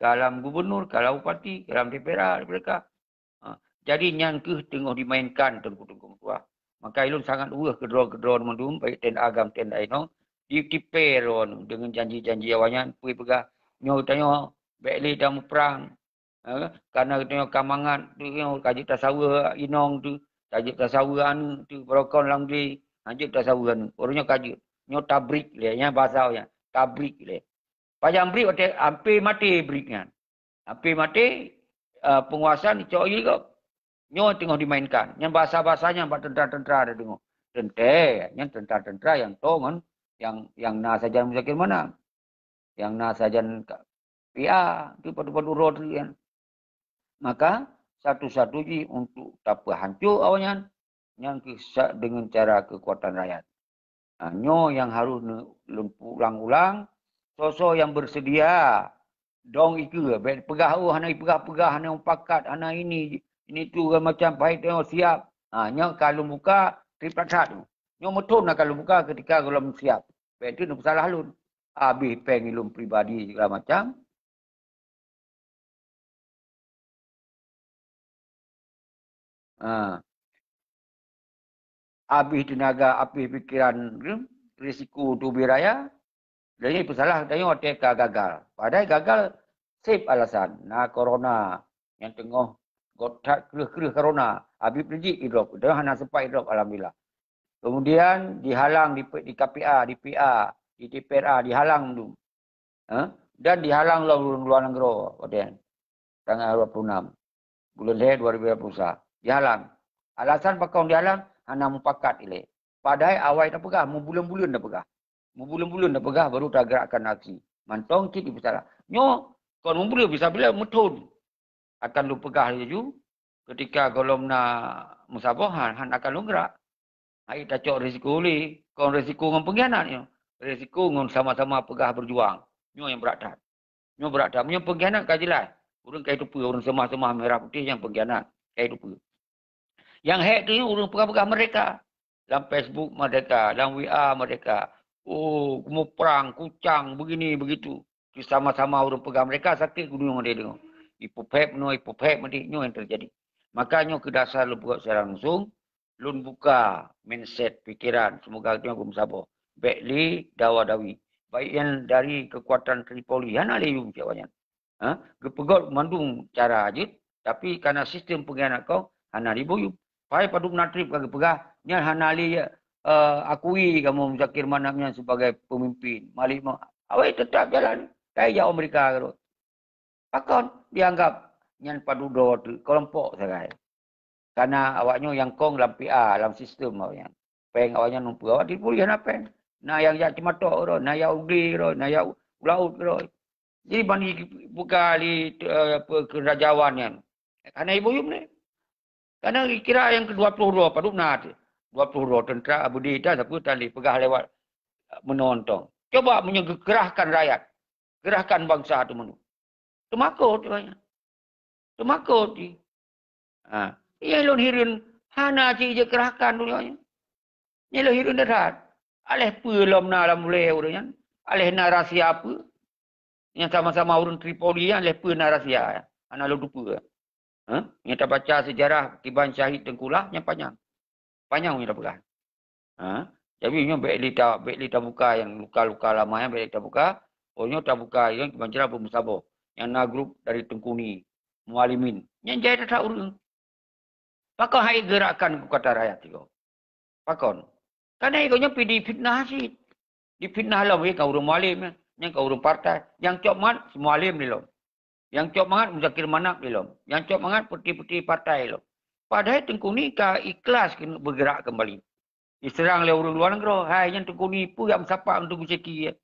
Ka lam gubunur, ka lam bupati, ka lam D P R A, D P R K. Ha, jadi nyan kheueh teungoh dimainkan teungku-teungku meutuah. Maka ulôn sangat weueh keu droe-keu droe mandum, baik T N A GAM, T N A inong, ditipèe droe deungon janji-janji awaknyan, peue peugah, "Nyoe tanyoe bèk lé tamuprang." Ha, kareuna geutanyoe ka mangat tu, nyoe ka jeuet tasaweue inong tu, ka jeuet tasaweue aneuk tu, barokon lam glé, ha, jeuet tasaweue aneuk. Ureueng nyoe ka jeuet. Nyoe tabrik lé, nyan basa awaknyan, tabrik lé. Pajan brik watèe hampir maté brik nyan. Hampir maté, eh, penguasa ni cok lé gob. Nyoe teungoh dimainkan. Nyan bahasa-bahasa nyan bak tentara-tentara tadeungoe. Teuntèe, nyan tentara-tentara nyang toe ngon nyang, nyang na sajan Muzakir Manaf. Nyang na sajan ka-, P A, tu padub-padub droe tu nyan. Maka, satu-satu jih untuk tapeuhanco awaknyan, nyan keuh sa-, deungon cara keukuatan rakyat. Ha, nyoe nyang harôh ne-, lôn ulang-ulang, soe-soe nyang beuseudia dong ikeue, bèk peugah, "Oh, hana ipeugah-peugah, hana mupakat, hana ini, ini tu, segala macam, pahit nyoe siap." Ha, nyoe ka lôn buka, trip that-that. Nyoe meuthon na ka lôn buka keutika gohlom siap. Bèk tu neupeusalah lôn. Abéh péng lôn pribadi segala macam. Ha. Abéh teunaga, abéh pikeran, risiko teubiet raya. Jadi peusalah tanyoe watèe ka gagal. Padahai gagal seb alasan. Na corona nyang teungoh göt that kreueh-kreueh corona. Habib Rizieq idrop. Teungoh hana sempat idrop, alhamdulillah. Kemudian dihalang di, di K P A, di P A, di D P R A, dihalang dum. Ha? Dan dihalang lom ureueng luwa nanggroe, watèe tanggal dua puluh enam buleuen lhèe dua ribu dua puluh satu. Dihalang. Alasan pakon dihalang? Hana mupakat ilèe. Padahai awai tapeugah, meubuleuen-buleuen tapeugah. Meubuleuen-buleuen tapeugah baru tagerakkan aksi. Mantong cit dipeusalah. Nyoe kon meubuleuen, bisa bila meuthon akan lôn peugah laju, keutika gohlom na meusaboh, han, han akan lôn gerak. Hai tacok risiko lé, kon risiko ngon pengkhianat nyoe. Risiko ngon sama-sama peugah berjuang. Nyoe nyang brat that. Nyoe brat that. Meunyoe pengkhianat ka jeulaih, ureueng ka jiteupeue, ureueng seumah-seumah merah putih nyang pengkhianat, ka jiteupeue. Nyang hék tu nyoe ureueng peugah-peugah merdeka. Lam Facebook merdeka, lam W A merdeka. Oh, muprang, kucang, begini, begitu. Sama-sama ureueng peugah merdeka, sakét geuduek ngon dia deungoe. Ipeupéb nyoe, ipeupéb meudik, nyoe nyang teujadi. Maka nyoe keu dasar lôn peugah secara langsung, lôn buka mindset, pikeran, semoga geutanyoe beumeusaboh. Bèk lé dawa-dawi. Baik nyan dari keukuatan Tripoli, hana lé yum cit awaknyan. Ha? Geupeugöt mandum cara jeuet, tapi kareuna sistem pengkhianat kong hana lé yum. Padahai padub na trép ka geupeugah, nyan hana lé, eh, akui kamoe Muzakir Manaf nyan sebagai pemimpin. Malik ma-, awai teutap jalan. Kai jak Amerika keudroe. Pakon dianggap nyan padub droe teuk, keulompok sagai. Kareuna awaknyoe nyang kong lam P A, lam sistem awaknyan. Péng awaknyan numpuk, awak Tripoli hana péng. Na nyang jak Cimatok keudroe, na jak U G keudroe, na jak U Laôt keudroe. Jadi ban buka di, eh, apa, keurajawan nyan. Hana lé yum lé. Kareuna kira nyang keudua ploh droe padub na teuh. Dua ploh droe teuntra Abu Dita sapeue tan lé peugah lewat, eh, meunontong. Coba meunyoe geukeurahkan rakyat, keurahkan bansa tu meunoe. Teumakot awaknyan. Teumakot jih. Ha. Iya lôn hireuen hana cit jeuet keurahkan donya nyoe. Nyoe lôn hireuen that-that. Aléh peue lom na lam ulèe ureueng nyan? Aléh na rahsia peue? Nyang sama-sama ureueng Tripoli nyan aléh peue na rahsia? Hana lôn teupeue. Ha? Nyang tabaca sejarah kiban syahid Teungku Lah nyan panyang. Panyang nyoe tapeugah. Ha? Jadi nyoe bèk lé ta-, bèk lé tabuka nyang luka-luka lama nyan bèk lé tabuka. Oh nyoe tabuka nyang kiban cara beumeusaboh. Nyang na grup dari Teungku Ni, Mualimin. Nyan jai that-that ureueng. Pakon hai geurakan keukuatan rakyat sigoe? Pakon? Kareuna sigoe nyoe pih difitnah cit. Difitnah lom, eh, ka ureueng Mualim, eh. Nyan ka ureueng partai. Nyang cok mangat si Mualim lé lom. Nyang cok mangat Muzakir Manaf lé lom. Nyang cok mangat peuti-peuti partai lom. Padahai Teungku Ni ka ikhlas keuneuk beugerak keumbali. Diseurang lé ureueng luwa nanggroe. Hai, nyan Teungku Ni peue jak meusapat ngon Teungku Syeki, eh?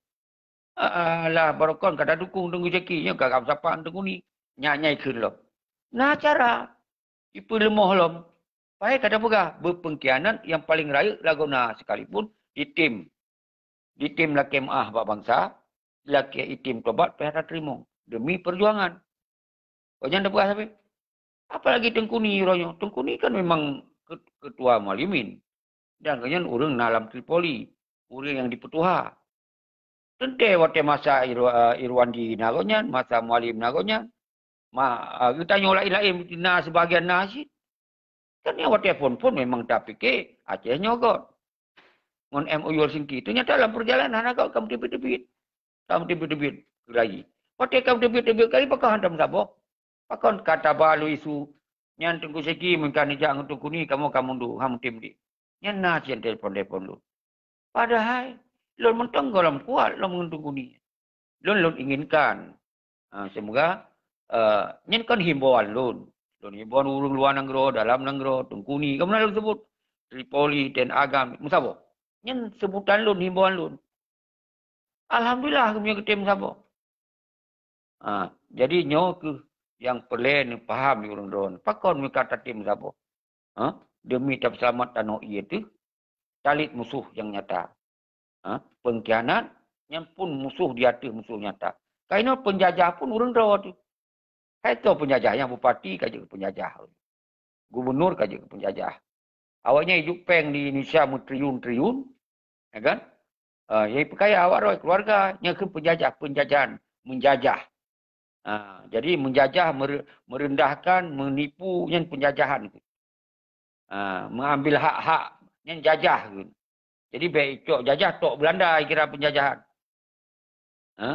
Alah, barokon ka tadukong Teungku Syeki, nyoe ka meusapat ngon Teungku Ni. Nyan, nyan ikheun lom. Na cara. Ipeuleumoh lom. Padahai ka tapeugah, beupeungkhianat nyang paleng rayeuk lagoena sekalipun ditem. Ditem lakèe meu'ah bak bansa, lakèe item tobat payah tateurimong demi peujuangan. Awaknyan tapeugah sabe. Apalagi Teungku Ni uroe nyoe. Teungku Ni kan memang ke-, ketua Mualimin. Dan gobnyan ureueng na lam Tripoli. Ureueng nyang dipeutuha. Teuntèe watèe masa Irwa-, Irwandi na gobnyan, masa Mualim na gobnyan. Ma-, ah, geutanyoe laén-laén na sibagian na cit. Kan nyang watèe phôn-phôn memang tapike Aceh nyoe göt. Ngon M O U Helsinki. Teunyata lam peurjalanan hana göt ka meuteubiet-teubiet. Ka meuteubiet-teubiet keulayi. Watèe ka meuteubiet-teubiet keulayi, pakon hantom saboh? Pakon ka taba lôn isu, nyan Teungku Syeki meunyo ka neujak ngon Teungku Ni, kamoe ka mundur, han meutem deh. Nyan na cit telepon-telepon lôn. Padahai lôn mantong gohlom kuat lom ngon Teungku Ni. Lôn, lôn inginkan, ha, semoga Eh, nyan kan himbauan lôn. Lôn himbauan ureuëng luwa nanggroe, dalam nanggroe, Teungku Ni, ka meunan lôn sebut. Tripoli, Ten Agam, meusaboh. Nyan sebutan lôn, himbauan lôn. Alhamdulillah, kami geutem saboh. Ha, jadi nyoe keuh nyang peureulée neupaham di ureuëng droe. Pakon meukat tatem saboh? Ha? Demi tapeuseulamat tanoh ié teuh, talit musoh nyang nyata. Ha? Pengkhianat, nyan pun musoh di ateueh musoh nyata. Kainoe penjajah pun ureuëng droe teuh. Hai toh penjajah, nyang bupati ka jeuet keu penjajah. Gubernur ka jeuet keu penjajah. Awaknyan ijok péng di Indonesia meutriliun-triliun, ya kan? Uh, yang pekaya awak roh keluarga, nyang keu penjajah, penjajahan, menjajah. Uh, jadi menjajah, mere- merendahkan, menipu, nyan penjajahan. Uh, mengambil hak-hak, nyan jajah. Jadi baik cok jajah tok Belanda kira penjajahan. Ha?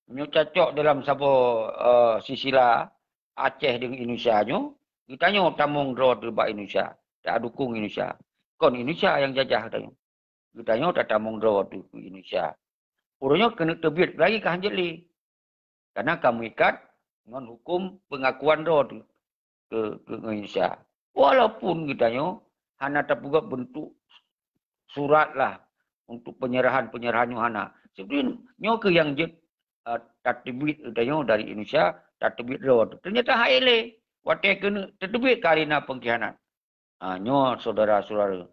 Nyoe cocok dalam saboh uh, sisila Aceh dengan Indonesia nyoe, geutanyoe tamong droe teuh bak Indonesia, tak dukung Indonesia. Kon Indonesia yang jajah geutanyoe. Geutanyoe tatamong droe teuh keu Indonesia. Ureuëng nyoe keuneuk teubiet lagi ka hanjeuet lé. Karena ka meuikat ngon hukum pengakuan droe teuh keu, keu Indonesia. Walaupun geutanyoe hana tapeugah bentuk surat lah untuk penyerahan-penyerahan nyoe hana. Sebenarnya nyoe keuh yang jeuet uh, tateubiet geutanyoe dari Indonesia, tateubiet droe. Ternyata hai lé, watée keuneuk tateubiet karena pengkhianat. Ha, nyoe saudara-saudara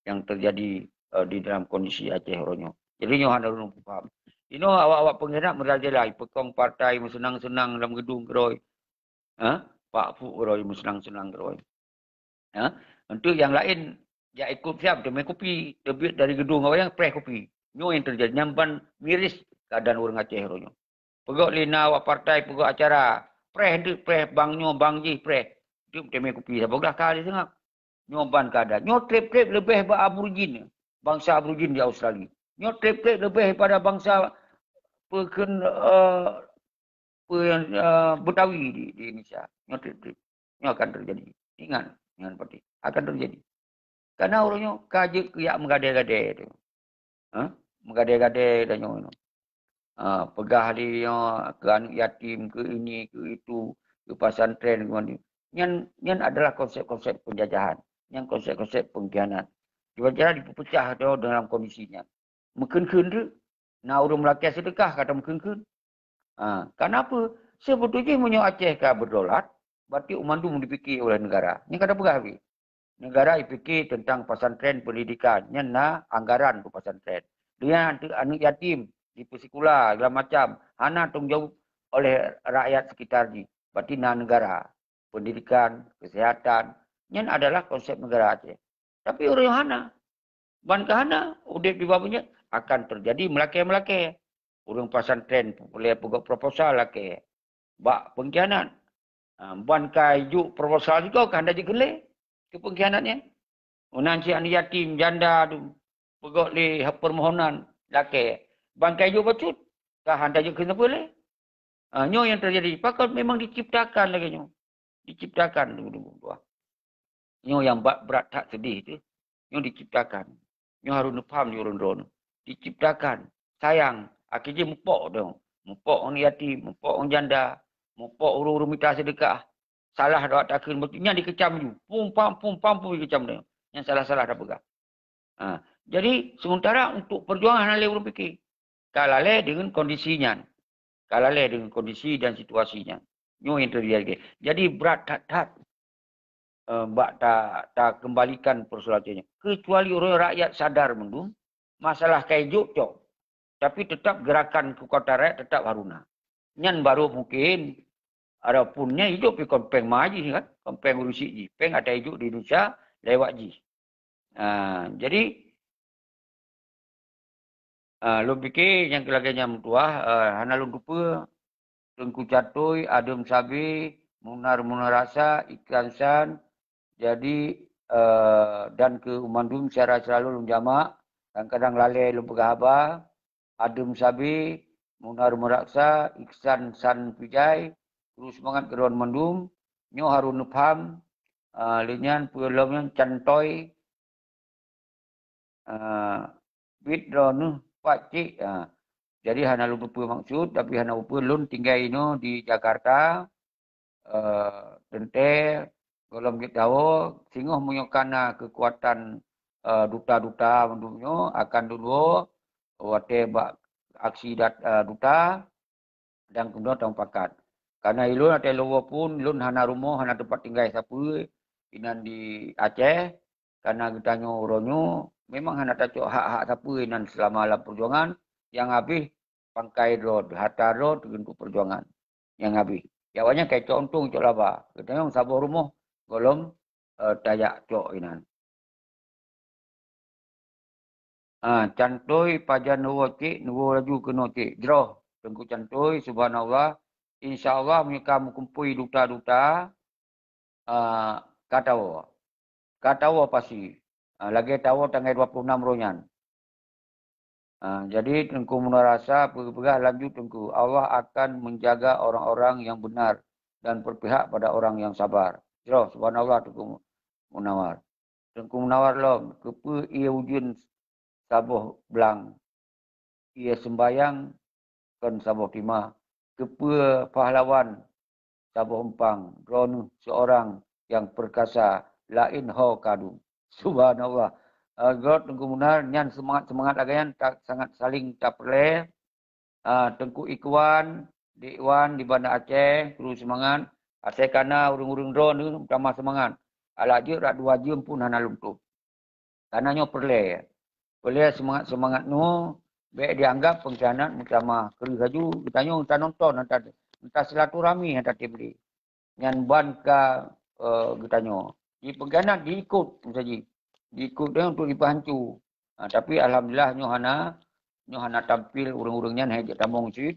yang terjadi uh, di dalam kondisi Aceh uroe nyoe. Jadi nyoe hana lôn paham. Inoe awak-awak pengkhianat merajalela, peukong partai meuseunang-seunang dalam gedung keudroe. Ha? Pak Fuk keudroe meuseunang-seunang keudroe. Ha? Untuk yang lain, jak ikut siap teumé kupi, teubiet dari gedung awak nyang preh kupi. Nyoe yang terjadi, nyang ban miris keadaan ureuëng Aceh uroe nyoe. Peugok lé na awak partai peugok acara, preh deuek preh bang nyoe bang jih preh. Deuek teumé kupi saboh glah ka lé seungab. Nyoe ban keadaan. Nyoe treb-treb leubeh bak Aborigin, bangsa Aborigin di Australia. Nyoe treb-treb leubeh daripada bangsa peukheun uh, uh, Betawi di, di Indonesia. Nyoe treb-treb. Nyoe akan terjadi. Ingat, ingat pati. Akan terjadi. Karena ureuëng nyoe ka jeuet keu jak meugadée-gadée tu. Ha? Meugadée-gadée dan nyoe. Ha, peugah lé nyoe keu aneuk yatim, keu ini, keu itu, keu pesantren, keu mana. Nyan, nyan adalah konsep-konsep penjajahan. Nyan konsep-konsep pengkhianat. Cuba cara dipecah tu dalam kondisi nyan. Meukeun-keun tu, na ureuëng meulakée seudeukah kata meukeun-keun. Ha, kenapa? Sebetulnya meunyoe Aceh ka berdaulat, berarti mandum dipikir oleh negara. Nyang kata peugah habis. Negara dipikir tentang pesantren pendidikan, nyan na anggaran untuk pesantren. Dengan aneuk yatim, dipeusikula, segala macam, hana tanggung jawab oleh rakyat sekitar jih. Berarti na negara, pendidikan, kesehatan, nyan adalah konsep negara Aceh. Tapi ureuëng hana. Ban ka hana, udeb di bawah nyan akan terjadi meulakée-meulakée. Ureuëng pesantren populer peugok proposal lakée bak pengkhianat. Ha, ban ka ijok proposal juga ka hana jikheun lé keu pengkhianat nyan. Unan si aneuk yatim, janda tu, peugok lé permohonan lakée. Ban ka ijok bacut, ka hana jikheun sapeue lé. Ha, nyoe yang terjadi. Pakon memang diciptakan lagée nyoe. Diciptakan dulu-dulu. Nyoe nyang ba-, brat that seudeh teuh. Nyoe diciptakan. Nyoe harôh neupaham di ureuëng droeneuh. Diciptakan. Sayang, akhé jih mupok dong. Mupok ureuëng yatim, mupok ureuëng janda, mupok ureuëng-ureuëng mita seudeukah. Salah dawat takheun, nyan dikecam ju. Pum pam, pum pam, pum dikecam dong. Nyan salah-salah tapeugah. Ha. Jadi, sementara untuk perjuangan hana lé ureuëng pike. Ka lalée deungon kondisi nyan. Ka lalée deungon kondisi dan situasi nyan. Nyoe yang terjadi. Jadi, brat that-that. Eh, bak ta, ta kembalikan persoalan nyan. Kecuali ureuëng rakyat sadar mandum, masalah ka ijok cok. Tapi tetap gerakan kekuatan rakyat tetap haruna. Nyan baru mungkin, adapun nyan ijok pi kon péng ma jih kan, kon péng urusi jih. Péng ata ijok di Indonesia lewat jih. Ha, jadi, ha, lôn pike nyang keu lagée nyan meutuah, ha, hana lôn tupeue, Teungku Catoi, Adem Sabe, Munar Munar Rasa, Ikan San, jadi, eh, dan keu mandum syedara-syedara lôn jamak, kadang-kadang lalée lôn peugah haba, Adem Sabe, Munar Munar Rasa, Iksan San Pijai, kru seumangat keudroe mandum, nyoe harôh neupaham, eh, lé nyan peue lom nyan cantoi, ah, bit droeneuh pat cit, ah. Jadi hana lôn tupeue maksud, tapi hana tupeue lôn tinggai inoe di Jakarta. eh, teuntée gohlom jeuet tawoe, singoh meunyoe kana keukuatan, eh, duta-duta mandum nyoe akan dudoe watée bak aksi dat-, eh, duta dan keumudian tamupakat. Karena ilôn watée lôn woe phon, lôn hana rumoh, hana teumpat tinggai sapeue inan di Aceh, karena geutanyoe uroe nyoe memang hana tacok hak-hak sapeue inan seulama lam peujuangan, nyang habéh pangkai droe, hareuta droe keu peujuangan nyang habéh. Awaknyan ka cok untông, cok laba. Geutanyoe saboh rumoh gohlom, eh, tajak cok inan. Ah, Cantôi, pajan neuwoe cik, neuwoe laju keunoe cik. Jroh, Teungku Cantôi, subhanallah. Insya Allah meunyoe ka meukumpôi duta-duta, ah, ka tawoe. Ka tawoe pasti. Ah, lagée tawoe tanggai dua puluh enam uroe nyan. Ah, jadi Teungku Munawar rasa peugah lanjut Teungku, Allah akan menjaga orang-orang yang benar dan berpihak pada orang yang sabar. Jroh, subhanallah Teungku Munawar. Teungku Munawar lom, keupeue ie ujeuen saboh blang, ie seumbayang kon saboh timah, keupeue pahlawan saboh umpang, droeneuh seurang nyang peurkasa, laén ho kadum. Subhanallah. Eh, gohlom Teungku Munawar, nyan seumangat-seumangat lagée nyan ta-, sangat saling tapeureulée. Ah, Teungku Ikwan, Dek Wan di Banda Aceh, kru seumangat. Asai kana ureuëng-ureuëng droeneuh meutamah seumangat. Alah jeuet rot dua jeuem phon hana lôn tôb. Karena nyoe peureulée. Peureulée seumangat-seumangat nyoe bék dianggap peungkhianat meutamah kreueh laju. Geutanyoe tanonton, hana ta-, hana tasilaturahmi, hana tatem lé. Nyan ban ka, eh, geutanyoe. Di peungkhianat diikot meusaji. Diikot nyan untuk jipeuhanco. Ha, tapi alhamdulillah nyoe hana, nyoe hana tampil ureuëng-ureuëng nyan, hai jeuet tamong cit.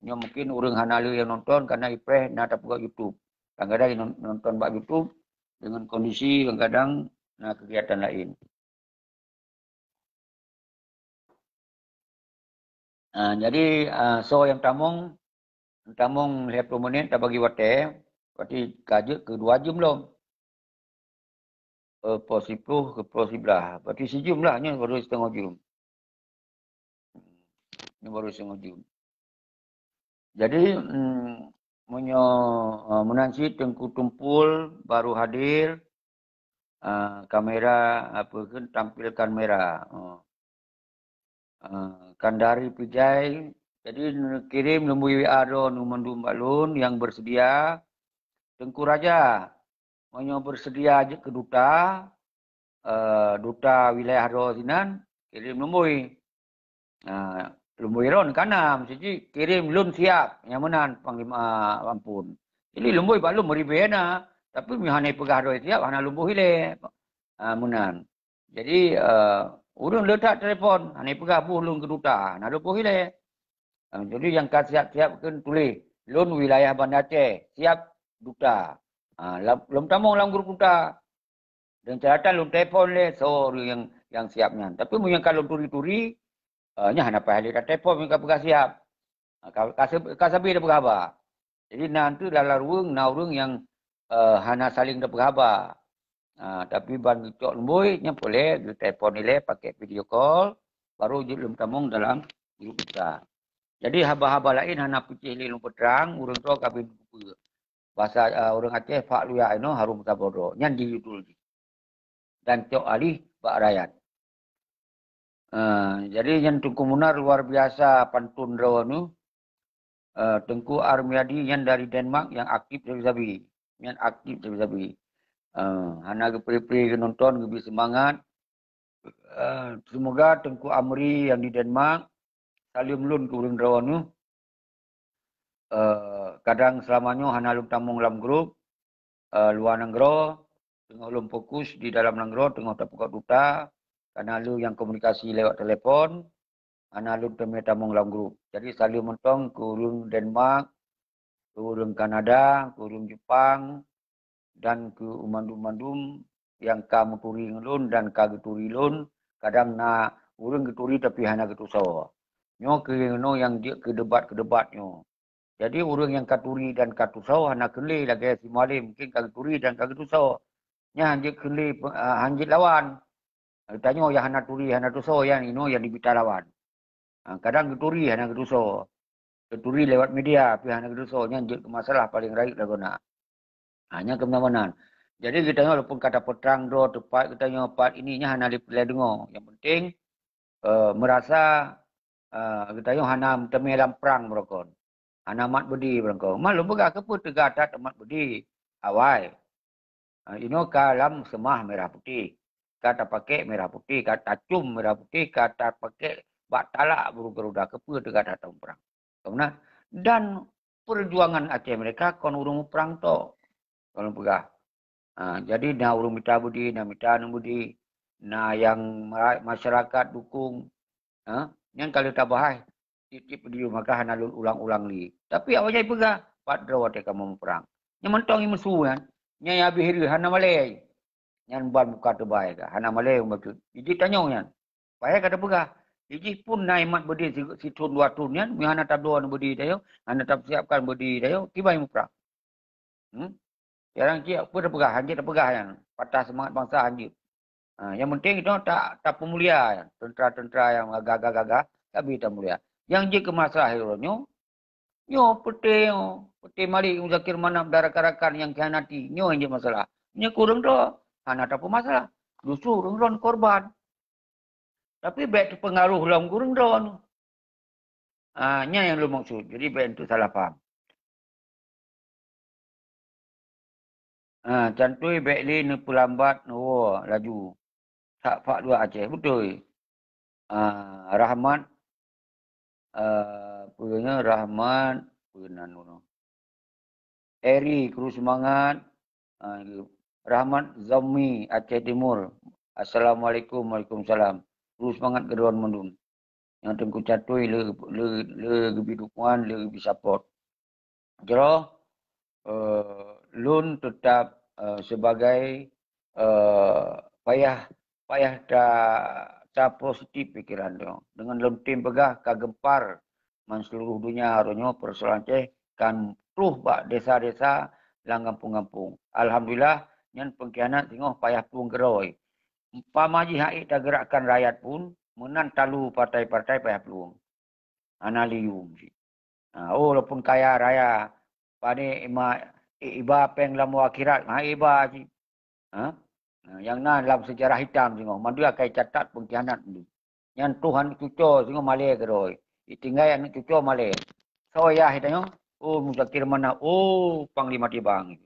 Nyoe mungkin ureuëng hana le nyang nonton karena ipreh na tapeugah YouTube. Kadang-kadang non-, nonton bak YouTube dengan kondisi kadang-kadang na kegiatan lain. Ah, jadi, ah, soe nyang tamong, tamong lhée ploh menit tabagi watée, berarti ka jeuet keu dua jeuem lom. Eh, poh siploh keu poh siblaih, berarti sijeuem lah, nyoe baru siteungoh jeuem. Nyoe baru siteungoh jeuem. Jadi, mm, meunyoe, eh, meunan cit Teungku Tumpul baru hadir, eh, kamera, apa kheun, tampilkan kamera. Oh. Eh, Kandari Pijai, jadi neukirém lumbôi W A droeneuh mandum bak lôn nyang beuseudia. Teungku Raja, meunyoe beuseudia jeuet keu duta, eh, duta wilayah droe sinan, kirém lumbôi. Ah, lumbôi droeneuh kana, meusti kirém lôn siab, nyang meunan Panglima Ampon. Jadi lumbôi bak lôn meuribée na, tapi meunyoe hana peugah droe siab, hana lôn boh ilée. Ah, meunan. Jadi, eh, ureuëng le that telepon, hana peugah boh lôn keu duta, hana lôn boh ilée. Ah, jadi nyang ka siab-siab kheun tuléh, lôn wilayah Banda Aceh, siab duta. Ah, lam, lom tamong lam grup duta. Dan catatan lôn telepon lé soe ureuëng nyang, nyang siab nyan. Tapi meunyoe ka lôn turi-turi, eh, nyan hana payah lé tatelepon meunyoe ka peugah siab. Ah, ka, ka, se-, ka sabe tapeugah haba. Jadi na teuh lam larueng na ureuëng nyang, eh, hana saléng tapeugah haba. Ah, tapi ban geucok lumbôi, nyan peureulée geutelepon ilée pakai video call, baru jeuet lom tamong dalam grup kita. Jadi haba-haba laén hana peucéh lé lôn peutrang, ureuëng droe ka beuet peue. Basa, eh, ureuëng Aceh, fak luya inoe harôm saboh droe. Nyan jijudul jih. Dan cok aléh bak rakyat. Eh, jadi nyan Teungku Munar luar biasa pantôn droeneuh. Eh, Teungku Armiadi nyan dari Denmark nyang aktif sabe-sabe. Nyan aktif sabe-sabe. Eh, hana geupri-pri geunonton, geubri seumangat. Eh, seumoga Teungku Amri nyang di Denmark saleuem lôn keu ureuëng droeneuh. Eh, kadang seulama nyoe hana lôn tamong lam grup, eh, luwa nanggroe, teungoh lôn fokus di dalam nanggroe, teungoh tapeugöt duta, kana lôn nyang komunikasi lewat telepon, hana lôn teumé tamong lam grup. Jadi saleuem mantong keu ureuëng Denmark, keu ureuëng Kanada, keu ureuëng Jepang, dan keu mandum-mandum nyang ka meuturi ngon lôn dan ka geuturi lôn, kadang na ureuëng geuturi tapi hana geutusoe. Nyoe keuh inoe nyang jeuet keu debat-keudebat nyoe. Jadi ureuëng nyang ka turi dan ka tusoe hana kheun lé lagée si Mualem, mungken ka geuturi dan ka geutusoe. Nyan han jeuet kheun lé pe-, ah, han jeuet lawan. Tanyoe nyang hana turi, hana tusoe, nyan inoe nyang dimita lawan. Ha, kadang geuturi hana geutusoe. Geuturi lewat media pih hana geutusoe, nyan jeuet keu masalah paleng rayeuk lagoe na. Ha, nyan keumeunamanan. Jadi geutanyoe walaupun ka tapeutrang droe teupat geutanyoe pat ini nyan hana lipeureulée deungoe. Yang penting, eh, meurasa, eh, geutanyoe hana meuteumé lam prang beurokon. Hana mat beudi beurokon. Malum peugah keupeue teuga that mat beudi awai. Ha, inoe ka lam seumah merah putih. Ka tapakée merah putih, ka tacum merah putih, ka tapakée bak talak burung garuda keupeue teuga that muprang. Keumeunang dan perjuangan Aceh Merdeka kon ureuëng muprang tok. Kalau peugah. Ha, jadi na ureuëng mita beudi, na mita aneuk beudi, na yang ma- masyarakat dukung. Ha, nyan kalau tabahas tieb-tieb video maka hana lôn ulang-ulang lé. Tapi awak jai peugah, pat droe watée kamoe muprang. Nyan mantong meusu nyan, nyan habéh reuh hana malée. Nyan ban muka teubai ka, hana malée bacut. Jih tanyong nyan. Payah ka tapeugah. Jih pun na imat beudi si- sithon dua thon nyan, meu hana tabloe beudi tayo, hana tapeusiapkan beudi tayo, kiban muprang. Hmm? Jarang cit apa tapeugah, hanjeuet tapeugah nyan. Patah semangat bansa hanjeuet. Ha, yang penting kita tak tapeumulia tentera-tentera yang gagah-gagah, tapi tamulia. Yang jeuet keu masalah uroe nyoe, nyoe peuté nyoe, peuté Malik Muzakir Manaf dan rakan-rakan yang khianati, nyoe yang jeuet masalah. Nyoe kureueng droe, hana tapeumasalah. Justru ureuëng droe korban. Tapi bék teupeungaruh lom gureueng droe. Ah, nyan nyang lôn maksud. Jadi bék enteuk salah paham. Ah, cantui bék lé neupeulambat neuwoe laju. Sak pak dua Aceh, beutôi. Ah, Rahmat, ah, peue nyoe Rahmat, peue nan unoe. Eri, kru seumangat. Ah, Rahmat Zaumi, Aceh Timur. Assalamualaikum, waalaikumsalam. Kru seumangat keudroe mandum. Nyang Teungku Cantui le, le, le geubi dukungan, le geubi support. Jroh, eh, lôn teutap, eh, sebagai, eh, payah, payah ta, ta positif pikeran nyoe. Deungon lôn tem peugah ka geumpar man seuluruh donya uroe nyoe peusoalan Aceh kan troh bak desa-desa lam gampông-gampông. Alhamdulillah, nyan peungkhianat singoh payah plueng keudroe. Umpama jih hak ék tageurakkan rakyat pun, meunan talu partai-partai payah plueng. Hana liyum cit. Ha, oh, walaupun kaya raya, pane ima, i- iba péng lam akhirat, ha, iba cit. Ha? Ha, nyang na lam sejarah hitam singoh, mandua akai catat peungkhianat mandum. Nyan Tuhan cuco singoh malée keudroe. Itinggai aneuk cuco malée. Soe yah tanyoe? Oh, Muzakir Manaf. Oh, Panglima Tibang.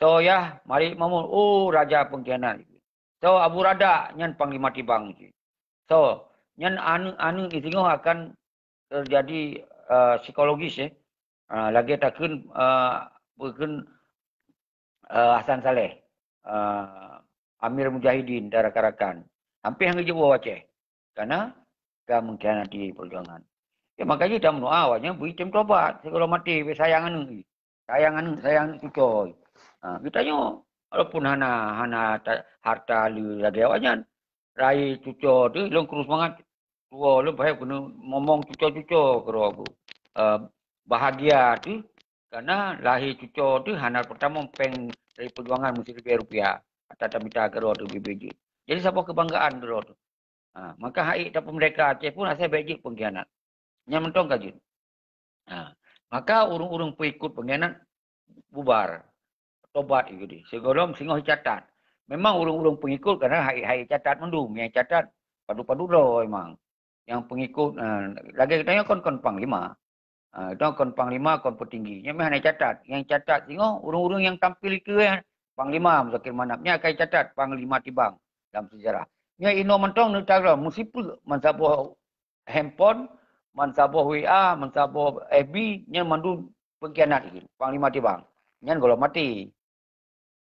Soe yah Malik Mahmud? Oh, raja peungkhianat. Soe Abu Radak? Nyan Panglima Tibang. Soe? Nyan aneuk-aneuk singoh akan terjadi, eh, psikologis, eh. Ah, lagée takheun, eh, peukheun, eh, Hasan Saleh, eh, Amir Mujahidin dan rakan-rakan. Hampir hana geujeuet woe Aceh. Karena ka mengkhianati perjuangan. Ya, makanya kita meudoa awaknyan beri tem tobat. Sigohlom maté, beu sayang aneuk. Sayang aneuk, sayang aneuk cuco. Ha, geutanyoe, walaupun hana, hana ta- harta le lagée awaknyan, lahé cuco teuh, lôn kru seumangat. Tuwo lôn payah keuneuk momong cuco-cuco keudroe ku. Eh, bahagia teuh, karena lahé cuco teuh hana peutamong péng dari perjuangan meusireubée rupiah. Ata tamita keudroe teuh bibit jeuet. Jadi saboh keubanggaan keudroe teuh. Ha, maka hak ék tapeumerdeka Aceh pun asai bék jeuet peungkhianat. Nyan mantong ka jeuet. Ha, maka ureuëng-ureuëng peuikot peungkhianat bubar. Tobat ikot. Sigohlom singoh icatat. Memang ureuëng-ureuëng pengikut karena hai, hai catat mandum, nyang catat padub-padub droe memang. Yang pengikut, eh, lagée geutanyoe kon, kon panglima. Ah, itu kon panglima, kon petinggi. Nyang meuhana catat. Yang catat singoh ureuëng-ureuëng yang tampil keu panglima Muzakir Manaf. Nyan akai catat panglima Tibang dalam sejarah. Nyan inoe mantong neutagam meusipeuk mansaboh handphone, mansaboh W A, mansaboh F B, nyan mandum pengkhianat ikot. Panglima Tibang. Nyan gohlom maté.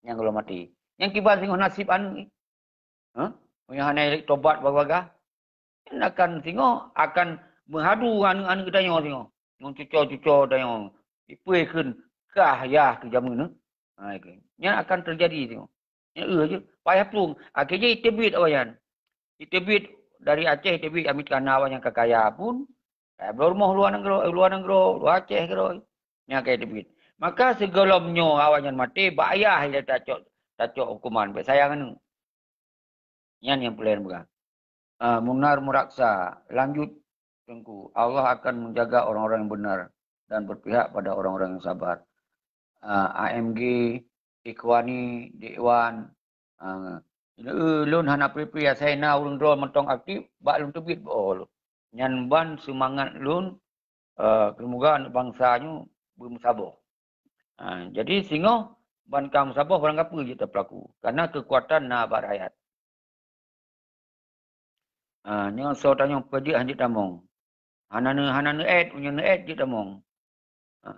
Nyang gohlom maté. Nyang kiban singoh naseb aneuk. Hah? Meunyoe hana tobat bagah-bagah, nyan akan singoh akan meuhadu aneuk-aneuk geutanyoe singoh. Ngon cuco-cuco tanyoe. Ipeu kheun kah yah keu jameun. Ha, nyan akan teujadi singoh. Nyan eu je. Payah plueng. Akhé jih iteubiet awaknyan. Iteubiet dari Aceh, iteubiet amit kana awaknyan ka kaya pun. Kaya bloe rumoh luwa nanggroe, luwa nanggroe, luwa Aceh keudroe. Nyan kaya teubiet. Maka sigohlom nyoe awaknyan maté, bak yah ilée tacok, tacok huköman, bék sayang aneuk. Nyan nyang peureulée peugah. Ah, Munar Muraksa, lanjut Teungku, Allah akan menjaga orang-orang yang benar dan berpihak pada orang-orang yang sabar. Ah, A M G, Ikhwani di Iwan. Ha, lôn hana pri-pri asai na ureuëng droe mantong aktif, bak lôn teubiet bak lôn. Nyan ban seumangat lôn, eh, seumoga aneuk bansa nyoe beumeusaboh. Ha, jadi singoh ban ka meusaboh barang kapeue jeuet tapeulaku, karena keukuatan na bak rakyat. Ha, nyoe soe tanyoe peujeuet hanjeuet tamong. Hana neu-, hana neuet, meunyoe neuet jeuet tamong. Ha,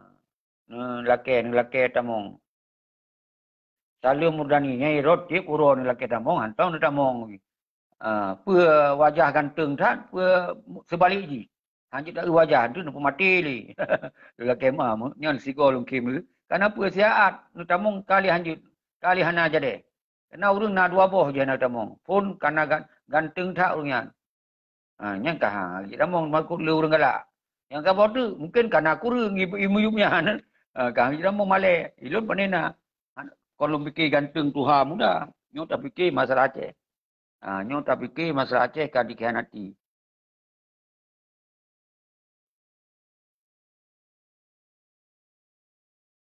neulakée, neulakée tamong. Saleuem Murdani, nyang rot tiep uroe neulakée tamong, hantom neutamong. Ha, peue wajah ganteng that, peue seubalek jih. Hanjeuet taeu wajah, tu neupeumaté lé. Lôn lakée ma, nyan sigoe lôn khém lé. Kana peue siat neutamong ka lheueh hanjeuet, ka lheueh hana jadi. Kana ureuëng na dua boh jih na tamong. Phon kana gan-, ganteng that ureuëng nyan. Ha, nyan ka ha, jitamong makot lé ureuëng galak. Nyang saboh teuk, mungken kana kureueng i-, i-, miyueb nyan. Ha, ka jitamong malée. Ilôn pane na. Kon lôn pike ganteng tuha muda. Nyoe tapike masalah Aceh. Ha, nyoe tapike masalah Aceh ka dikhianati.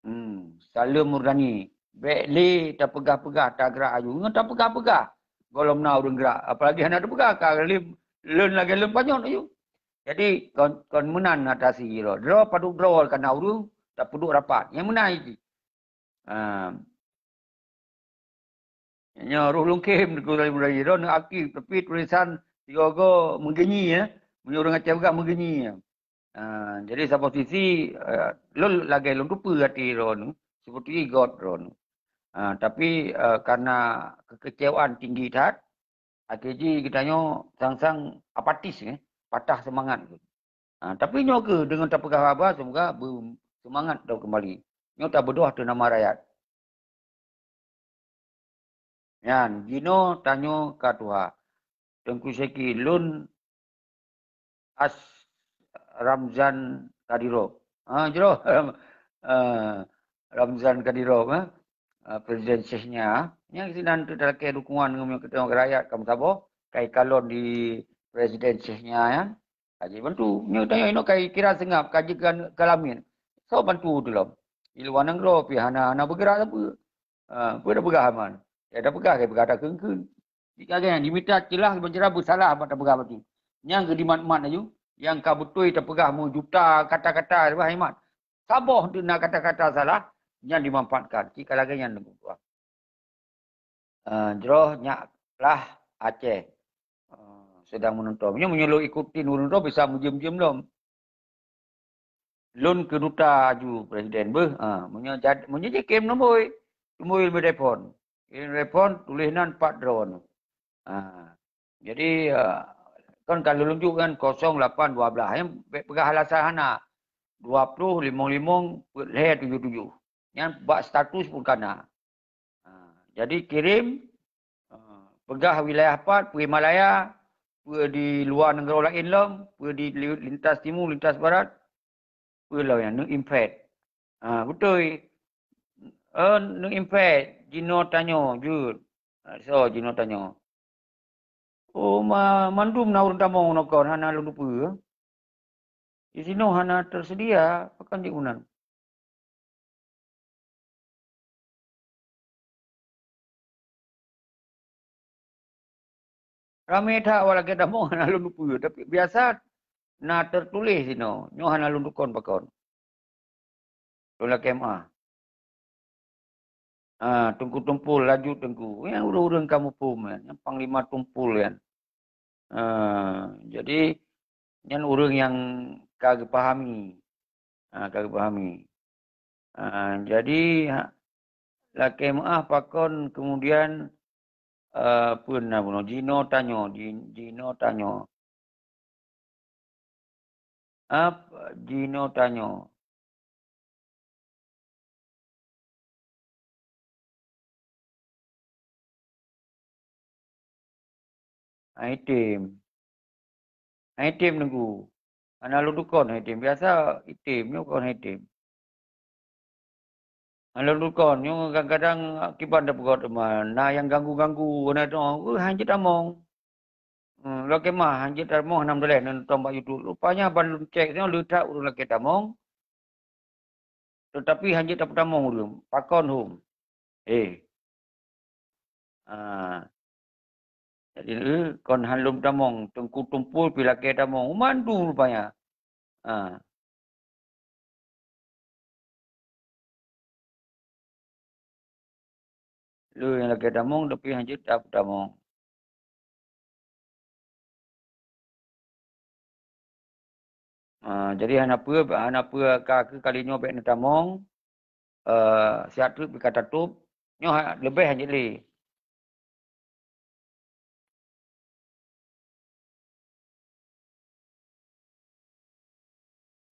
Hmm, Saleuem Murdani, bék lé tapeugah-peugah tagrak aju. Ngon tapeugah-peugah gohlom na ureuëng grak, apalagi hana tapeugah ka lé lôn lagée lôn panyöt aju. Jadi kon, kon meunan atasi droe. Droe padub droe kana ureuëng tapeuduek rapat. Nyang meunan cit. Ha. Nyoe roh lungkem di Kuala Lumpur droe aktif, tapi tulisan sigoe-goe meugeunyi, ya. Meunyoe ureuëng Aceh peugah meugeunyi, ya. Ha, jadi saboh sisi, eh, lôn lagée lôn tupeue até droeneuh, seperti got droeneuh. Ha, tapi, eh, karena kekecewaan tinggi that, akhé jih geutanyoe sang-sang apatis, eh, patah seumangat. Ha, tapi nyoe keuh deungon tapeugah haba, semoga beuseumangat droe keumbali. Nyoe tabeudôh ateueh nama rakyat. Nyan, jinoe tanyoe ka tuha. Teungku Syeki, lôn As Ramzan Kadyrov. Ha, jroh. Eh, Ramzan Kadyrov, eh. Eh, Presiden Chechnya. Nyang sinan teutalakée dukungan ngon meunyoe keuteueng rakyat ka meusaboh, ka ikalon di Presiden Chechnya nyan. Ka jibantu. Nyoe tanyoe inoe ka ikira seungab, ka jeuet keu lamin. Soe bantu tulom? Di luwa nanggroe pih hana, hana beugerak sapeue. Ha, peue tapeugah aman? Ya tapeugah, tapeugah takheun-kheun. Jika gata nyang jimita ceulah, beusalah bak tapeugah bacut. Nyang geudimat-mat laju, nyang ka beutôi tapeugah meujuta kata-kata, tapeugah imat. Saboh teuk na kata-kata salah, nyan dimanfaatkan. Cit ka lagée nyan teungku tuha. Eh, jroh nyak lah Aceh. Eh, sedang menonton. Meunyoe, meunyoe lôn ikutin ureuëng droe bisa meujeuem-jeuem lom. Lôn keu duta aju presiden beuh. Ha, meunyoe jad-, meunyoe jikem numboi, tumboi leubeh telepon. Kirim telepon, tuléh nan pat droeneuh. Ha, jadi, eh, kan ka lôn tunjuk kan kosong lapan dua belas. Nyan bék peugah alasan hana. Dua ploh limong limong peuet lhée tujoh tujoh. Nyan bak status pun ka na. Ha, jadi kirim, ha, peugah wilayah pat, peue Malaya, peue di luwa nanggroe laén lom, peue di li-, lintas timu, lintas barat, peue lom nyan, neuinvite. Ha, beutôi. Eh, neuinvite, jinoe tanyoe, jeuet. Ha, soe jinoe tanyoe? Oh, ma-, mandum na ureuëng tamong nokon, hana lôn tupeue. Di sinoe hana tersedia, pakon jeuet meunan. Ramé that awak lagée tamong hana lôn tupeue, tapi biasa na teutuléh sinoe, nyoe hana lôn tukon pakon. Lôn lakée meuáh. Ah, Teungku Tumpul, laju Teungku. Nyang ureuëng-ureuëng ka muphom nyan, nyang Panglima Tumpul nyan. Ah, jadi, nyan ureuëng nyang ka geupahami. Ah, ka geupahami. Ah, jadi, ha, lakée meuáh pakon kemudian, eh, peue na bunoe, jinoe tanyoe, ji-, jinoe tanyoe. Ap, jinoe tanyoe. Hai tem. Hai tem Teungku. Hana lôn tukon hai tem. Biasa item, nyoe kon hai tem. Hana lôn tukon, nyoe kadang-kadang kiban tapeugah teuma, na nyang ganggu-ganggu, na tu, uh, hanjeuet tamong. Hmm, lôn lakée meuáh, hanjeuet tamong hana meudaleh, nonton bak YouTube. Rupanya ban lôn cek nyoe le that ureuëng lakée tamong. Tetapi hanjeuet tapeutamong ureuëng. Pakon hom? Eh. Ha. Jadi, eh, kon han lom tamong, Teungku Tumpul pi lakée tamong. Mandum rupanya. Ha. Le nyang lakée tamong, tapi han jeuet tamong. Ah, jadi hana peue, hana peue ka keu kali nyoe bék neutamong, eh, siat treuk pih ka tatôb, nyoe ha-, leubeh han jeuet lé.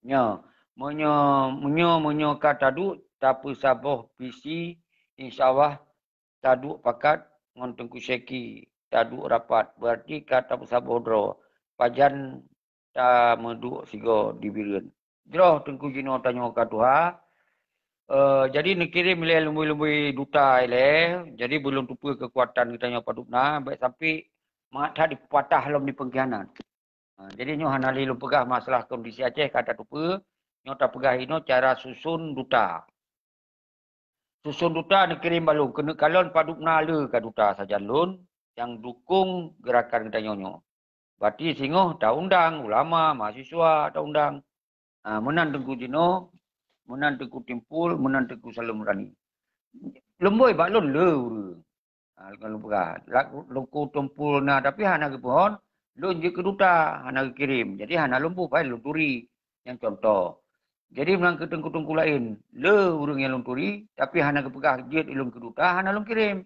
Nyoe, meunyoe, meunyoe, meunyoe ka taduek tapeusaboh visi, insya Allah taduek pakat ngon Teungku Syeki, taduek rapat, beurati ka tapeusaboh droe. Pajan tameuduek sigoe di Bireuen. Jroh Teungku jinoe tanyoe ka tuha. Eh, jadi neukirém lé lumbôi-lumbôi duta ilée. Jadi beu lôn teupeue keukuatan geutanyoe padub na, bék sampai mangat that dipatah lom di peungkhianat. Ha, jadi nyoe hana lé lôn peugah masalah kondisi Aceh ka tateupeue, nyoe tapeugah inoe cara susun duta. Susun duta neukirém bak lôn, keuneuk kalon padub na le ka duta sajan lôn nyang dukong geurakan geutanyoe nyoe. Berarti singoh taundang ulama, mahasiswa taundang. Ha, meunan Teungku jinoe, meunan Teungku Timpul, meunan Teungku Salom Rani. Lumbôi bak lôn le ureuëng. Ha, lôn peugah, lak-, Teungku Tumpul na, tapi hana geupeuhon, lôn jeuet keu duta, hana geukirém. Jadi hana lôn buet, lôn turi. Nyang contoh. Jadi meunan keu teungku-teungku laén, le ureuëng nyang lôn turi, tapi hana geupeugah jeuet ulôn keu duta, hana lôn kirém.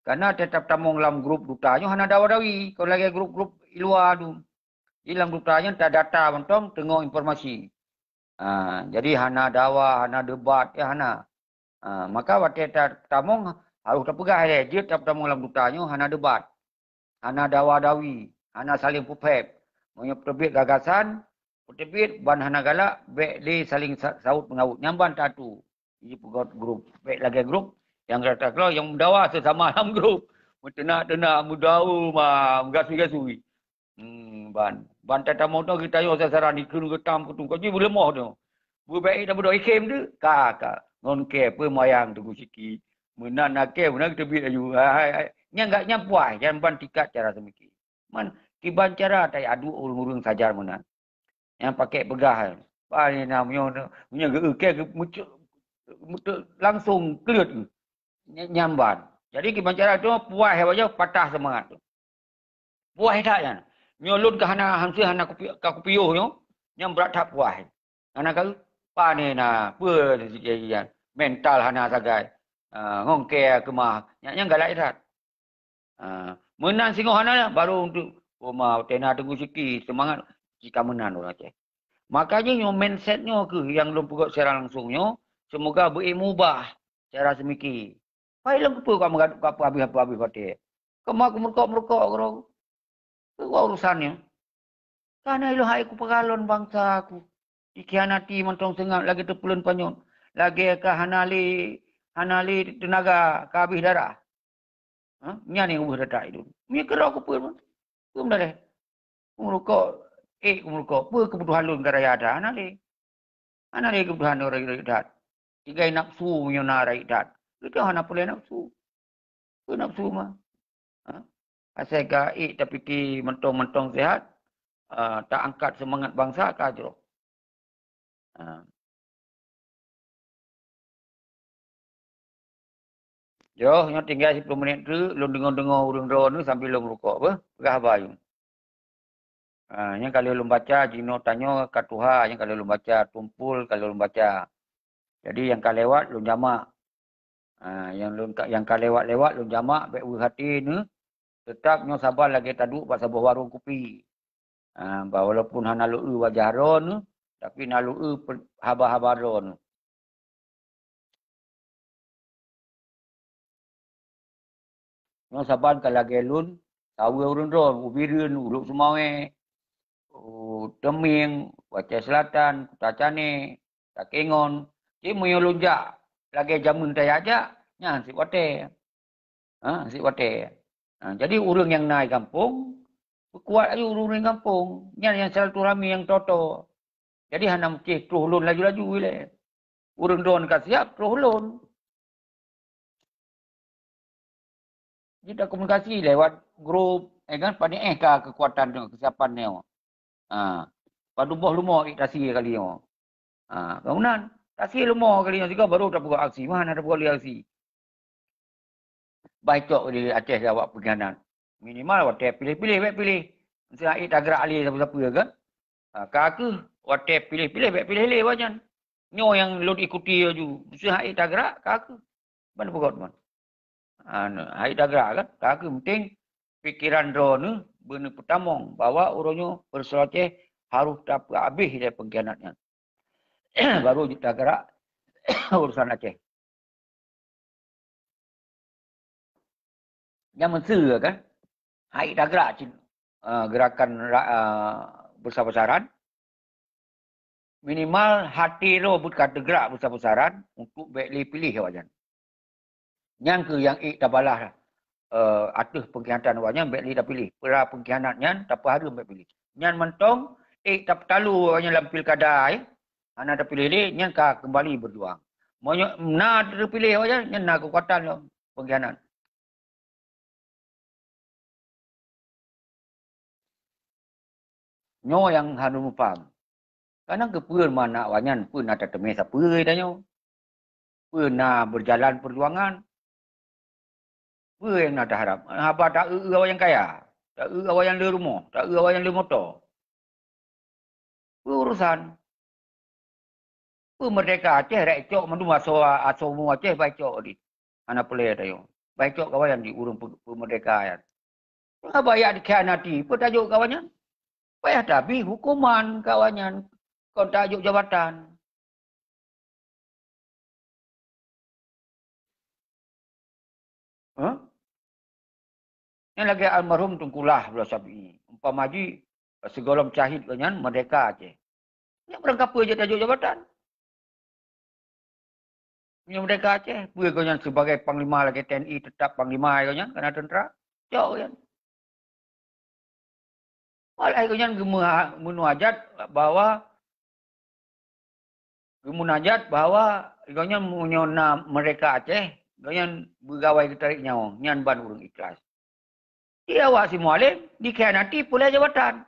Karena teutap tamong lam grup duta nyoe hana dawa-dawi, kon lagée grup-grup i luwa tu. Di lam duta nyan tadata mantong teungoh informasi. Ha, jadi hana dawa, hana debat, ya hana. Ha, maka watée ta-, tamong harôh tapeugah ilée, jeuet tatamong lam duta nyoe hana debat, hana dawa-dawi, hana saléng peuphép. Meunyoe peuteubiet gagasan, peuteubiet ban hana galak, bék lé saléng sa-, saut meungaut. Nyan ban tatu. Jipeugot grup, bék lagée grup nyang gata keudroe nyang meudawa seusama lam grup. Meuteunak-teunak, meudawa ma, meugasui-gasui. Hmm, ban. Ban tatamong nyoe geutanyoe sasaran dikheun geutam keutung. Ka jih beuleumoh nyoe. Beubek ita beudôh ikhém teuh. Ka, ka. Ngon kée peumayang Teungku Siki. Meunan na kée, meunan geuteubiet laju. Hai, hai, hai. Nyang gak nyang puai, nyang ban tingkat cara seumiki. Man, kiban cara tai aduek ureuëng-ureuëng sajar meunan. Nyang pakai peugah. Bah, ni na meunyoe, meunyoe geu-, kée geu-, mucuk, mucuk langsung kleuet geuh. Nya-, nyan ban. Jadi kiban cara tu puai hai baca patah seumangat tu. Puai that nyan. Nyoe lôn ka hana hanse hana kupi-, ka kupiôh nyoe, nyang brat that puai. Hana ka pane na, peue sikit nyan. Mental hana sagai. Ah, ngong kée keumah. Nyan, nyan galak that. Ah, meunan singoh hana, baru untuk, oh, ma, tena Teungku Siki, seumangat, jika meunan ureuëng Aceh. Makanya nyoe mindset nyoe keuh nyang lôn peugot secara langsung nyoe, semoga beu mubah cara seumiki. Pai lôn keupeue ka meugadôh ka peuhabéh-habéh watée. Keuma keumeurukok-meurukok keudroe. Keu urusan nyoe. Kana ilôn hai kupeugah lôn bansa ku. Dikhianati mantong seungab lagée teupeulon panyöt. Lagée ka hana lé, hana lé teunaga, ka habéh darah. Ha? Nyan nyang ubeuh that-that ilôn. Meunyoe keudroe keupeue mantong. Peue meudaléh? Keumeurukok, ék keumeurukok. Peue keubutuhan lôn keu raya that? Hana lé. Hana lé keubutuhan lôn rayeuk-rayeuk that. Tinggai nafsu meunyoe na rayeuk that. Geutanyoe hana peureulée nafsu. Peue nafsu mah? Ha? Asai ka ék tapike mantong-mantong seuhat, ah, taangkat seumangat bansa ka jroh. Ha. Jroh, nyoe tinggai siploh menit teuk, lôn deungoe-deungoe ureuëng droeneuh sambil lôn meurukok, beuh, peugah haba yum. Ah, nyang ka lheueh lôn baca, jinoe tanyoe ka tuha, nyang ka lheueh lôn baca, tumpul ka lheueh lôn baca. Jadi, nyang ka lewat, lôn jamak. Ah, nyang lôn ka, nyang ka lewat-lewat, lôn jamak, bék weueh até neuh. Teutap nyoe saban lagée taduek bak saboh warong kupi. Ah, bah walaupun hana lôn eu wajah droeneuh, tapi na lôn eu pe-, haba-haba droeneuh. Nyoe saban ka lagée lôn, saweue ureuëng droe, u Bireuen, u Lhokseumawe, u Teumieng, u Aceh Selatan, Kuta Cane, Takengon. Cit meunyoe lôn jak lagée jameun tajak-jak, nyan sit watée. Ha, sit watée. Ha, jadi ureuëng nyang na i gampông, peukuat laju ureuëng-ureuëng gampông. Nyan nyang silaturahmi nyang toe-toe. Jadi hana meusti troh lôn laju-laju ilée. Ureuëng droeneuh ka siab, troh lôn. Kita komunikasi lewat grup, eh kan, pané éh ka kekuatan nyoe, kesiapan nyoe. Ha. Padub boh leumo ék tasie kali nyoe. Ha, bangunan. Tasie leumo kali nyoe sigoe baru tapeugah aksi. Mah hana tapeugah lé aksi. Bah cok di Aceh awak pengkhianat. Minimal watée piléh-piléh, bék piléh. Mesti hana ék tagrak lé sapeue-sapeue kan. Ha, ka kheueh watée piléh-piléh, bék piléh lé awak nyan. Nyoe nyang lôn ikuti laju. Mesti hana ék tagrak, ka kheueh. Ban peugöt ban. Anu, hai dagra kan, ka kheueh penting pikiran droeneuh beuneuh peutamong bahwa uroe nyoe peusoalan Aceh harôh tapeuhabéh lé pengkhianat nyan. Baru jeuet tagerak urusan Aceh. Nyang meuseu kan, hai dagra cit, eh, gerakan ra-, eh, besar-besaran, minimal até droe beuka teugerak besar-besaran untuk bék lé piléh awaknyan. Nyan kheueh nyang ék tabalah, eh, ateueh pengkhianatan awaknyan bék lé tapiléh. Peura pengkhianat nyan tapeuhareuem bék piléh. Nyan mantong ék tapeutalo awaknyan lam pilkada, eh, hana tapiléh lé, nyan ka keumbali beujuang. Meunyoe na teupiléh awaknyan, nyan na keukuatan lom pengkhianat. Nyoe nyang harôh mupaham. Kadang keupeue mana awaknyan peue na tateumé sapeue tanyoe? Peue na beujalan peujuangan? Peue nyang na taharab? Haba ta-eu-eu awaknyan kaya, ta-eu awaknyan le rumoh, ta-eu awaknyan le moto. Peue urusan? Peue meurdeka Aceh, rakyat cok mandum asoe, asoe mu Aceh bai cok di. Hana peulé tanyoe. Bai cok kawan di ureuëng peu-, peumeurdeka nyan. Mengapa yak dikhianati? Peue tajok kawan nyan? Payah tabri hukuman kawan nyan. Kon tajok jabatan. Huh? Nyan lagée almarhum Teungku Lah Abdullah Syafi'i. Umpama jih, sigohlom syahid geuh nyan meurdeka Aceh. Nyan barangkapeue jeuet tajok jabatan. Meunyoe meurdeka Aceh, peue geuh nyan sibagai panglima lagée T N I, teutap panglima geuh nyan, kana teuntra. Cok geuh nyan. Malah geuh nyan geumeuha-, meumunajat bahwa, geumunajat bahwa gobnyan meunyoe na meurdeka Aceh, gobnyan beugawai geutarek nyawöng, nyan ban ureuëng ikhlas. Di awak si Mualem dikhianati peulai jabatan.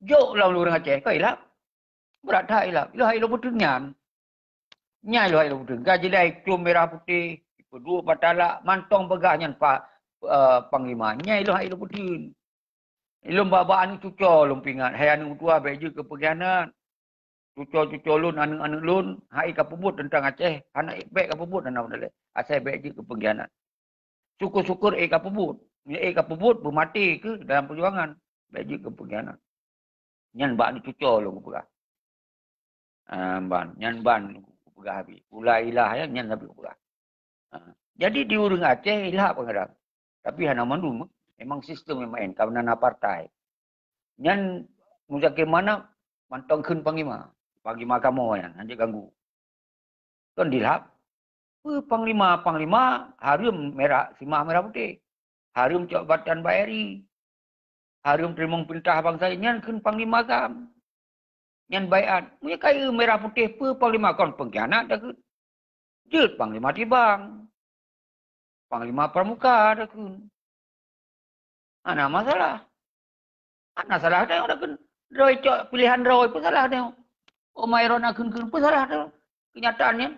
Jok lom ureuëng Aceh, ka ilap. Brat that ilap. Ilap ilok beuteueng nyan. Nyai lôn hai lôn peutreun. Ka jilai cue mirah putéh, ipeuduek bak talak, mantong peugah nyan pa-, eh, panglima. Nyai lôn hai lôn peutreun. Lôn bak-bak aneuëk cuco lôn peuingat, hai aneuëk tuha bék jeuet keu peungkhianat. Cuco-cuco lôn, aneuëk-aneuëk lôn, hai ka peubuet teuntang Aceh, hana bék ka peubuet hana udalée. Asai bék jeuet keu peungkhianat. Syukur-syukur ék ka peubuet. Meunyoe ék ka peubuet, beumaté keuh dalam peujuangan. Bék jeuet keu peungkhianat. Nyan bak aneuëk cuco lôn kupeugah. Ah, ban, nyan ban kupeugah habéh. Ulai ilah ya, nyan habéh kupeugah. Ah, jadi di ureuëng Aceh ilah peungadang. Tapi hana mandum, memang sistem yang main, karena na partai. Nyan Muzakir Manaf mantong kheun panglima. Panglima kamoe nyan, hanjeuet ganggu. Kon dilhab. Peue panglima-panglima hareuem mirah, simah mirah putéh. Hareuem cok batan bayari. Hareuem teurimong peurintah bansa nyan kheun panglima GAM. Nyan baiat. Meunyoe kayée mirah putéh peue panglima kon peungkhianat takheun. Jeuet panglima tibang. Panglima pramuka takheun. Hana masalah. Hana salah teuh takheun. Droe cok pilihan droe peue salah teuh. Omai ron akheun-kheun peue salah teuh. Kenyataan nyan.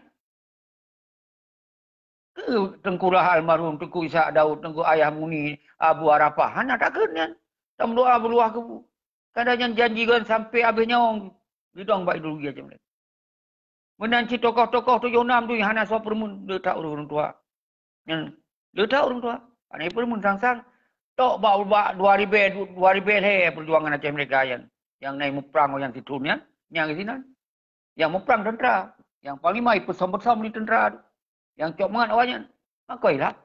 Keu Teungku Lahai almarhum, Teungku Ishak Daud, Teungku Ayah Muni, Abu Arafah, hana takheun nyan. Tameudoa beuluwah keu bu. Kada nyan janji geuh sampai habéh nyawöng. Gidong bak ideologi macam nyan. Meunan cit tokoh-tokoh tujoh nam tu hana soe peureumeun, le that ureuëng tuha. Nyan, le that ureuëng tuha. Hana peureumeun sang-sang. Tok bak, bak dua ribée, dua ribée lhée peujuangan Aceh Merdeka nyan. Nyang na muprang nyang sitrun nyan, nyang sinan. Nyang muprang teuntra. Nyang panglima ipeusom-peusom di teuntra tu. Nyang cok mangat awaknyan. Maka ilah.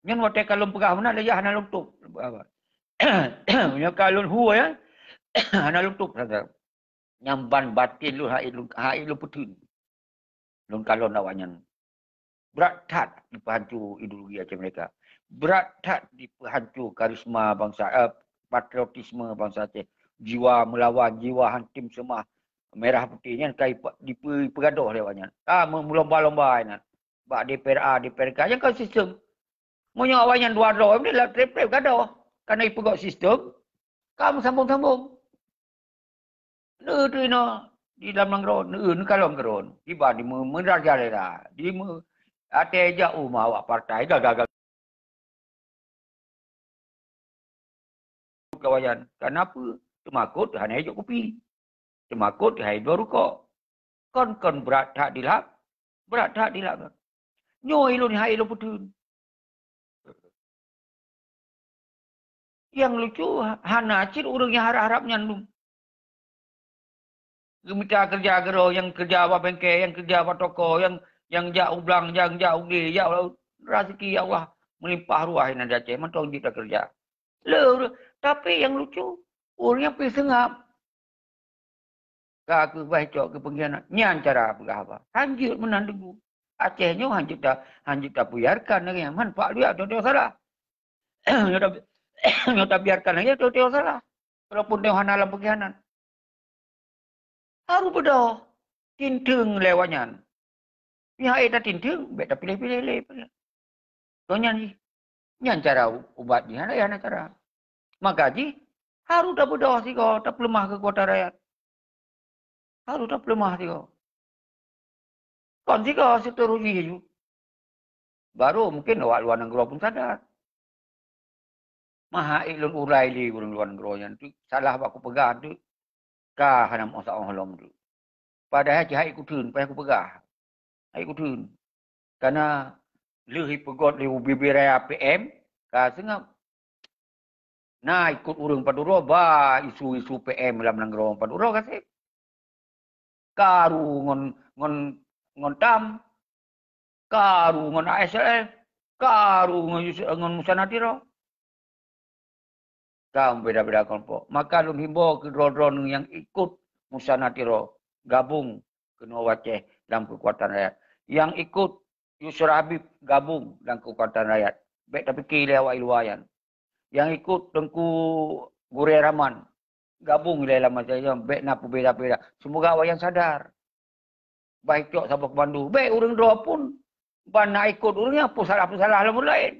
Nyan watée ka lôn peugah meunan, lé hana lôn tôb. Nyoe ka lôn hu ya, hana lôn tôb sagai. Nyang ban batin lôn hai lôn, hai lôn peuteun. Lôn kalon awaknyan. Brat that dipeuhanco ideologi Aceh Merdeka. Brat that dipeuhanco karisma bansa, eh, patriotisme bansa Aceh. Jiwa meulawan, jiwa hantom seumah merah putih nyan ka ipe-, dipe-, ipeugadôh lé awaknyan. Ka meu-, meulomba-lomba nyan. bak D P R A, D P R K, nyang kon sistem. Meunyoe awaknyan dua droe, meunan lam treb-treb gadoh. Karena ipeugöt sistem, ka meusambong-sambong. Neu teuh inoe di dalam nanggroe, neu, neukalon keudroe. Tiba di me-, meuraja lera, di me-, até jak uma awak partai, dah gagal. Kawajan, kenapa? Teumakot hana ijok kupi. Teumakot hai dua rukok. Kon, kon brat that dilap, brat that dilap. Nyoe ilôn hai ilôn peutheun. Nyang lucu, hana cit ureuëng nyang harab-harab nyan lom. Geumita keureuja keudroe, nyang keureuja bak bengke, nyang keureuja bak toko, nyang, nyang jak u blang, nyang jak u glé, jak u laôt. Raseuki Allah meulimpah ruah inan di Aceh, mantong jeuet takeureuja. Le ureuëng, tapi nyang lucu, ureuëng nyang pih seungab. Ka keuh bah cok keu peungkhianat. Nyan cara peugah haba. Hanjeuet meunan teunggu. Aceh nyoe hanjeuet ta, hanjeuet tabiarkan lagée nyan. Man pak luya teuh salah. Nyoe ta, nyoe tabiarkan lagée teuh salah. Walaupun teuh hana lam peungkhianat. Harôh beudôh. Tinteung lewat nyan. Nyan hai tatinteung, bék tapiléh-piléh lé. Kon nyan jih. Nyan cara u-, ubat jih, hana, hana cara. Maka jih, harôh tabeudôh sigoe, tapeuleumah keukuatan rakyat. Harôh tapeuleumah sigoe. Kon sigoe seterus jih aju. Baru mungkin awak luwa nanggroe pun sadar. Maha ék lôn urai lé ureuëng luwa nanggroe nyan tu, salah bak kupeugah tu, ka hana meusaboh lom tu. Padahai cit hai kutheun, payah kupeugah. Hai kutheun. Karena lheueh ipeugöt lé ubé-bé raya P M, ka seungab. Na ikot ureuëng padub droe ba isu-isu P M lam nanggroe padub droe ka seb. Karu ngon, ngon, ngon tam, karu ngon A S L F, karu ngon Yus-, ngon Musana Tiro. Ka beda-beda kelompok. Maka lôn himbau keu droe-droe nyang ikot Musana Tiro, gabong keunoe u Aceh lam keukuatan rakyat. Nyang ikot Yusra Habib, gabong lam keukuatan rakyat. Bék tapike lé awak i luwa nyan. Nyang ikot Teungku Gurée Rahman, gabong ilée lam masyarakat, bék na peubeda-beda. Seumoga awaknyan sadar. Bah icok saboh keumandu. Bék ureuëng droe pun ban na ikot ureuëng nyang peusalah-peusalah lom ureuëng laén.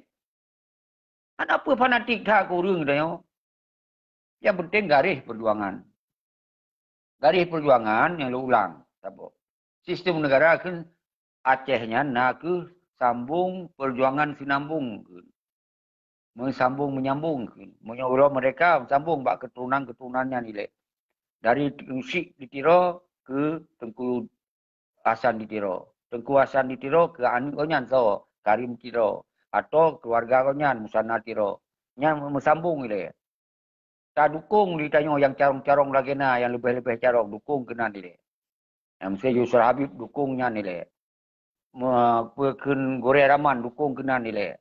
Hana peue fanatik that keu ureuëng tanyoe. Nyang penting garéh peujuangan. Garéh peujuangan nyang lôn ulang saboh. Sistem negara kheun Aceh nyan na kheueh sambong peujuangan sinambong kheun. Meusambong meunyambong kheun. Meunyoe uroe merdeka meusambong bak keuturonan-keuturonan nyan ilée. Dari Syik di Tiro keu Teungku Hasan di Tiro. Teungku Hasan di Tiro keu aneuk geuh nyan soe, Karim Tiro. Atau keuluwarga geuh nyan Musana Tiro. Nyan meusambong ilée. Tadukong di tanyoe nyang carông-carông lagée na, nyang leubeh-leubeh carông, dukong keunan ilée. Nyang miseue Yusra Habib dukong nyan ilée. Me-, peue kheun Gurée Rahman dukong keunan ilée.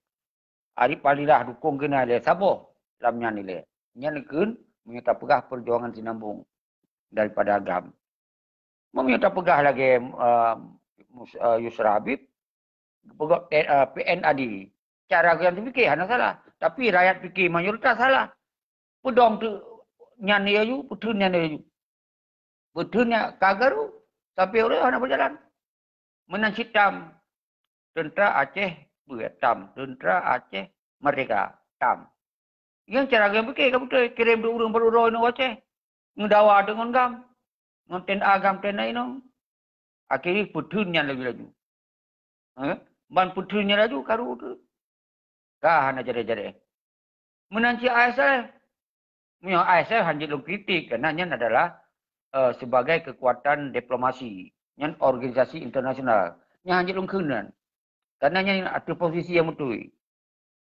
Arif Fadillah dukong keunan ilée. Saboh lam nyan ilée. Nyan kheun meunyoe tapeugah peujuangan sinambong daripada GAM. Meunyoe tapeugah lagée, eh, Mus-, eh, Yusra Habib, peugah, eh, P N A D. Cara geuh nyang teupike hana salah, tapi rakyat pike mayoritas salah. Peudong tu nyan laju, peutheun nyan laju. Peutheun nyan ka garu, tapi ureuëng hana beujalan. Meunan cit tam, teuntra Aceh, peue tam, teuntra Aceh merdeka, tam. Nyang cara geuh pike ka beutôi, kirém dua ureuëng baru droe nyoe u Aceh. Ngeudawa deungon GAM. Ngon T N A GAM T N A inong. Akhé peutheun nyan laju-laju. Eh? Ban peutheun nyan laju karu tu. Ka hana jadeh-jadeh. Meunan cit A S L. Meunyoe A S L hanjeuet lôn kritik, karena nyan adalah, eh, sebagai kekuatan diplomasi. Nyan organisasi internasional. Nyan hanjeuet lôn kheun nyan. Karena nyan ateueh posisi nyang beutôi.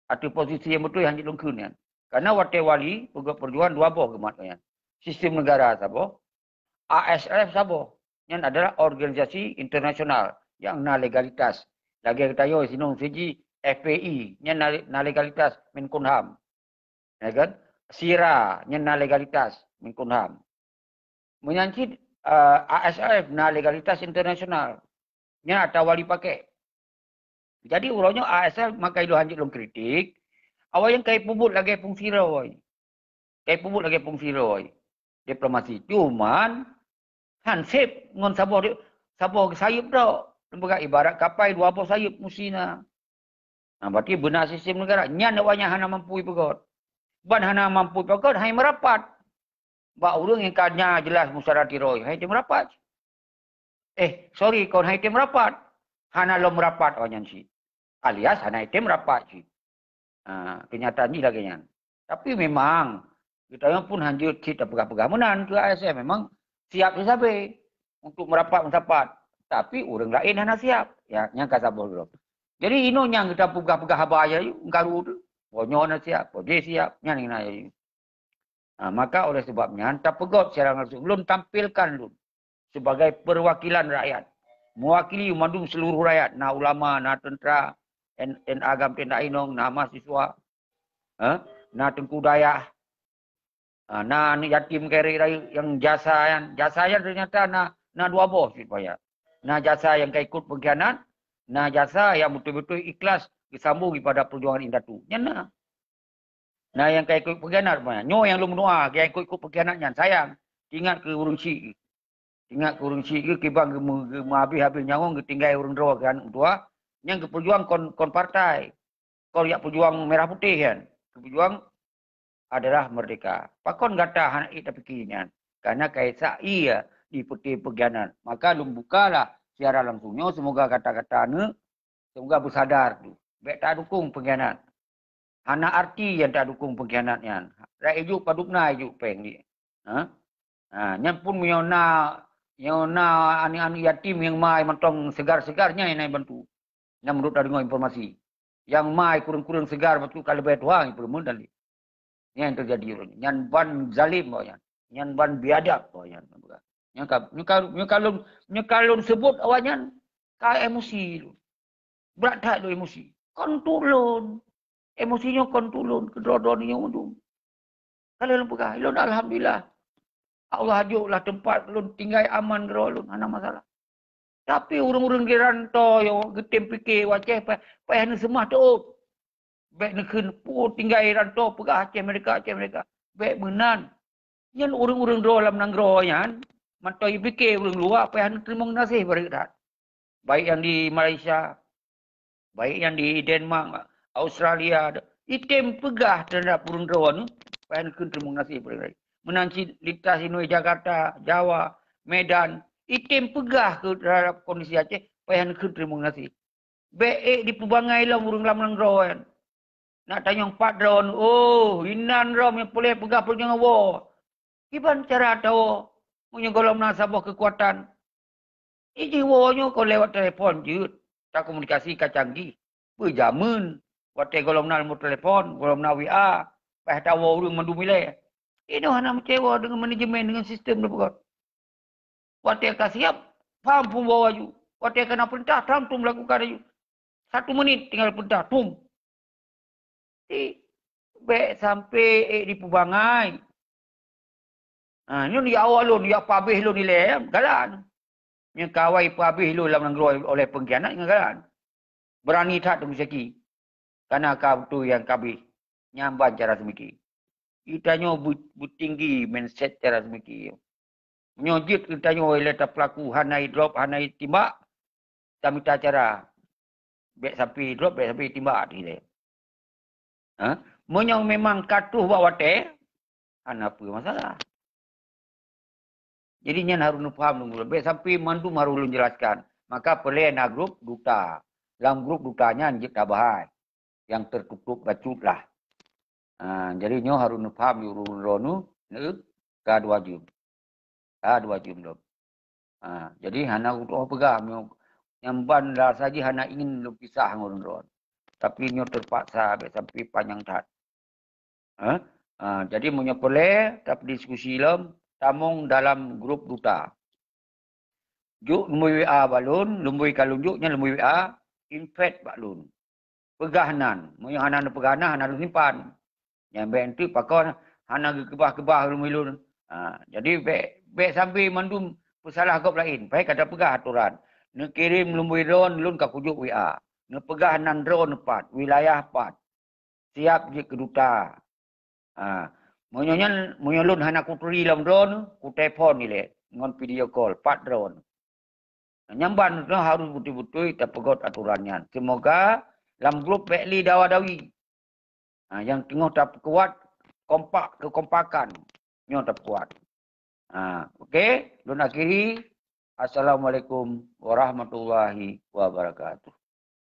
Ateueh posisi nyang beutôi hanjeuet lôn kheun nyan. Karena watée wali, peugét peujuangan dua boh geumat nyan. Sistem negara saboh, A S L F saboh. Nyan adalah organisasi internasional nyang na legalitas. Lagée geutanyoe sinong siji F P I, nyan na, na legalitas Menkumham. Ya kan? SIRA, nyan na legalitas Menkumham. Meunyan cit, eh, A S L F na legalitas internasional. Nyan atra wali pakék. Jadi, uroe nyoe A S L maka ilôn hanjeuet lôn kritik, awaknyan ka ipeubuet lagée fungsi droe. Ka ipeubuet lagée fungsi droe. Diplomasi. Cuman, han sép ngon saboh di-, saboh geusayeup droe. Lôn peugah ibarat kapai dua boh sayeuep musti na. Nah, berarti beuna sistem negara. Nyan awaknyan hana mampu ipeugöt. Ban hana mampu ipeugöt, hai meurapat. Bak ureuëng nyang ka nya jeulaih musyawarah tiroe, hai tem rapat. Eh, sorry, kon hai tem rapat. Hana lom rapat awaknyan cit. Alias hana tem rapat cit. Ha, kenyataan jih lagée nyan. Tapi memang, geutanyoe pun hanjeuet cit tapeugah-peugah meunan keu A S M. Memang siap sabe untuk meurapat meusapat. Tapi ureuëng laén hana siap. Ya, nyang ka saboh droe. Jadi, inoe nyang geutanyoe peugah-peugah haba ayah yu, karu tu. Boh nyoe na siap, boh jih siap, nyan na ayah yu. Ha, maka oleh sebab nyan, tapeugöt siaran langsung. Lôn tampilkan lôn sebagai perwakilan rakyat. Mewakili mandum seluruh rakyat. Na ulama, na tentera, N- NA GAM tenda inong, na mahasiswa, ha? Na teungku dayah, ha, na aneuk yatim kere rayeuk yang jasa yan. Jasa yan ternyata na, na dua boh cit payah. Na jasa yang ka ikut pengkhianat, na jasa yang betul-betul ikhlas disambung daripada perjuangan indatu. Nyan na. Nah, nyang ka ikut pengkhianat banyak. Nyoe nyang lôn meudoa, nyang ikut-ikut pengkhianat nyan sayang. Ingat keu ureuëng syik. Ingat keu ureuëng syik geuh kiban geumeuhabéh-habéh nyawöng geutinggai ureuëng droe keu aneuk dua. Nyang geupeujuang kon, kon partai. Kon jak peujuang merah putih kan. Geupeujuang adalah merdeka. Pakon gata hana ék tapike nyan? Karena kaisa iya di peuti pengkhianat. Maka lôn bukalah siaran langsung nyoe, semoga gata-gata aneuk semoga beusadar tu. Bék tadukung pengkhianat. Hana arti nyang tadukung pengkhianat nyan. Rak ijuk padubna ijuk péng ni. Ha? Ha, nyan pun meunyoe na, meunyoe na aneuk-aneuk yatim nyang mai mantong segar-segar nyan nyang bantu. Nyang meunurot tadeungoe informasi. Nyang mai kureueng-kureueng segar bacut ka leubeh tuha nyang peureumeun dan nyan teujadi ureuëng. Nyan ban zalim awaknyan. Nyan ban biadab awaknyan. Nyan ka, nyan ka, nyan ka lôn, nyan ka lôn sebut awaknyan ka emosi lôn. Brat that lôn emosi. Kon tulôn. Emosi nyoe kon tulôn, keudroe-droe nyoe mandum. Ka lheueh lôn peugah, lôn alhamdulillah. Allah jok lah teumpat lôn tinggai aman keudroe lôn, hana masalah. Tapi ureuëng-ureuëng di rantau nyoe geutem pike u Aceh payah, payah neuseumah teuôt. Bék neukheun peue tinggai rantau peugah Aceh merdeka, Aceh merdeka. Bék meunan. Nyan ureuëng-ureuëng droe lam nanggroe nyan, mantong jipike ureuëng luwa payah neuteurimong gaséh bareuet that. Baik nyang di Malaysia, baik nyang di Denmark, Australia, item peugah teuhadap ureuëng droe nyoe, payah neukheun teurimong gaséh bareuet that. Meunan cit lintas inoi Jakarta, Jawa, Medan, item peugah keu teuhadap kondisi Aceh, payah neukheun teurimong gaséh. Bék ék dipeubangai lom ureuëng lam nanggroe nyan. Nak tanyong pat droe, oh, inan droe nyang puléh peugah peureujuangan woe. Kiban cara tawoe meunyoe gohlom na saboh keukuatan? Ijih woe nyoe kon lewat telepon jeuet, takomunikasi ka canggih. Beujameun, watée gohlom na nomor telepon, gohlom na W A, bah tawoe ureuëng mandum ilée. Inoe hana meucue deungon manajemen, deungon sistem neupeugah. Watée ka siab, pham peubawa laju. Watée ka na peurintah, tham tum lakukan laju. Satu menit tinggal peurintah, tum. Jadi, bék sampai ék dipeubangai. Ha, nyoe ya awak lôn, ya pabéh lôn ilée, galan. Nyang kawai pabéh lôn lam nanggroe oleh pengkhianat ngon galan. Berani that teumeusyaki. Karena ka beutôi nyang kabéh. Nyan ban cara seumiki. Geutanyoe beutinggi mindset cara seumiki. Meunyoe jeuet geutanyoe lé tapelaku hana idrop, hana itimbak, tamita cara. Bék sampai idrop, bék sampai itimbak ilée. Ha? Meunyoe memang ka troh bak watée, hana peue masalah. Jadi nyan harôh neupaham lôn, bék sampai mandum harôh lôn jelaskan. Maka peureulée na grup duta. Lam grup duta nyan jeuet tabahai. Nyang tertutup bacut lah. Ha, jadi nyoe harôh neupaham di ureuëng droeneuh, ka dua jeuem. Ka dua jeuem lom. Ha, jadi hana kutuoh peugah nyoe nyang ban rasa jih hana ingin lôn pisah ngon droen. Tapi nyoe terpaksa bék sampai panyang that. Ha? Ha, jadi meunyoe peureulée tapeudiskusi lom, tamong dalam grup duta. Juk lumboi W A bak lôn, lumboi ka lôn juk nyan lumboi W A, invite bak lôn. Peugah nan, meunyoe hana neupeugah nan, hana lôn simpan. Nyang bék enteuk pakon hana geukeubah-keubah lumboi lôn. Ha, jadi bék, bék sampai mandum peusalah gob laén, payah ka tapeugah atoran. Neukirém lumboi droen, lôn ka kujok W A. Neupeugah nan droen pat, wilayah pat. Siap jeuet keu duta. Ha, meunyoe nyan, meunyoe lôn hana kuturi lam droen, kutelepon ilée ngon video call, pat droen. Nyang ban tu harus beutôi-beutôi tapeugot aturan nyan. Semoga lam grup bèk lé dawa-dawi. Ha, nyang teungoh tapeukuat kompak, keukompakan nyoe tapeukuat. Ha, oke, lôn akhiri. Assalamualaikum warahmatullahi wabarakatuh.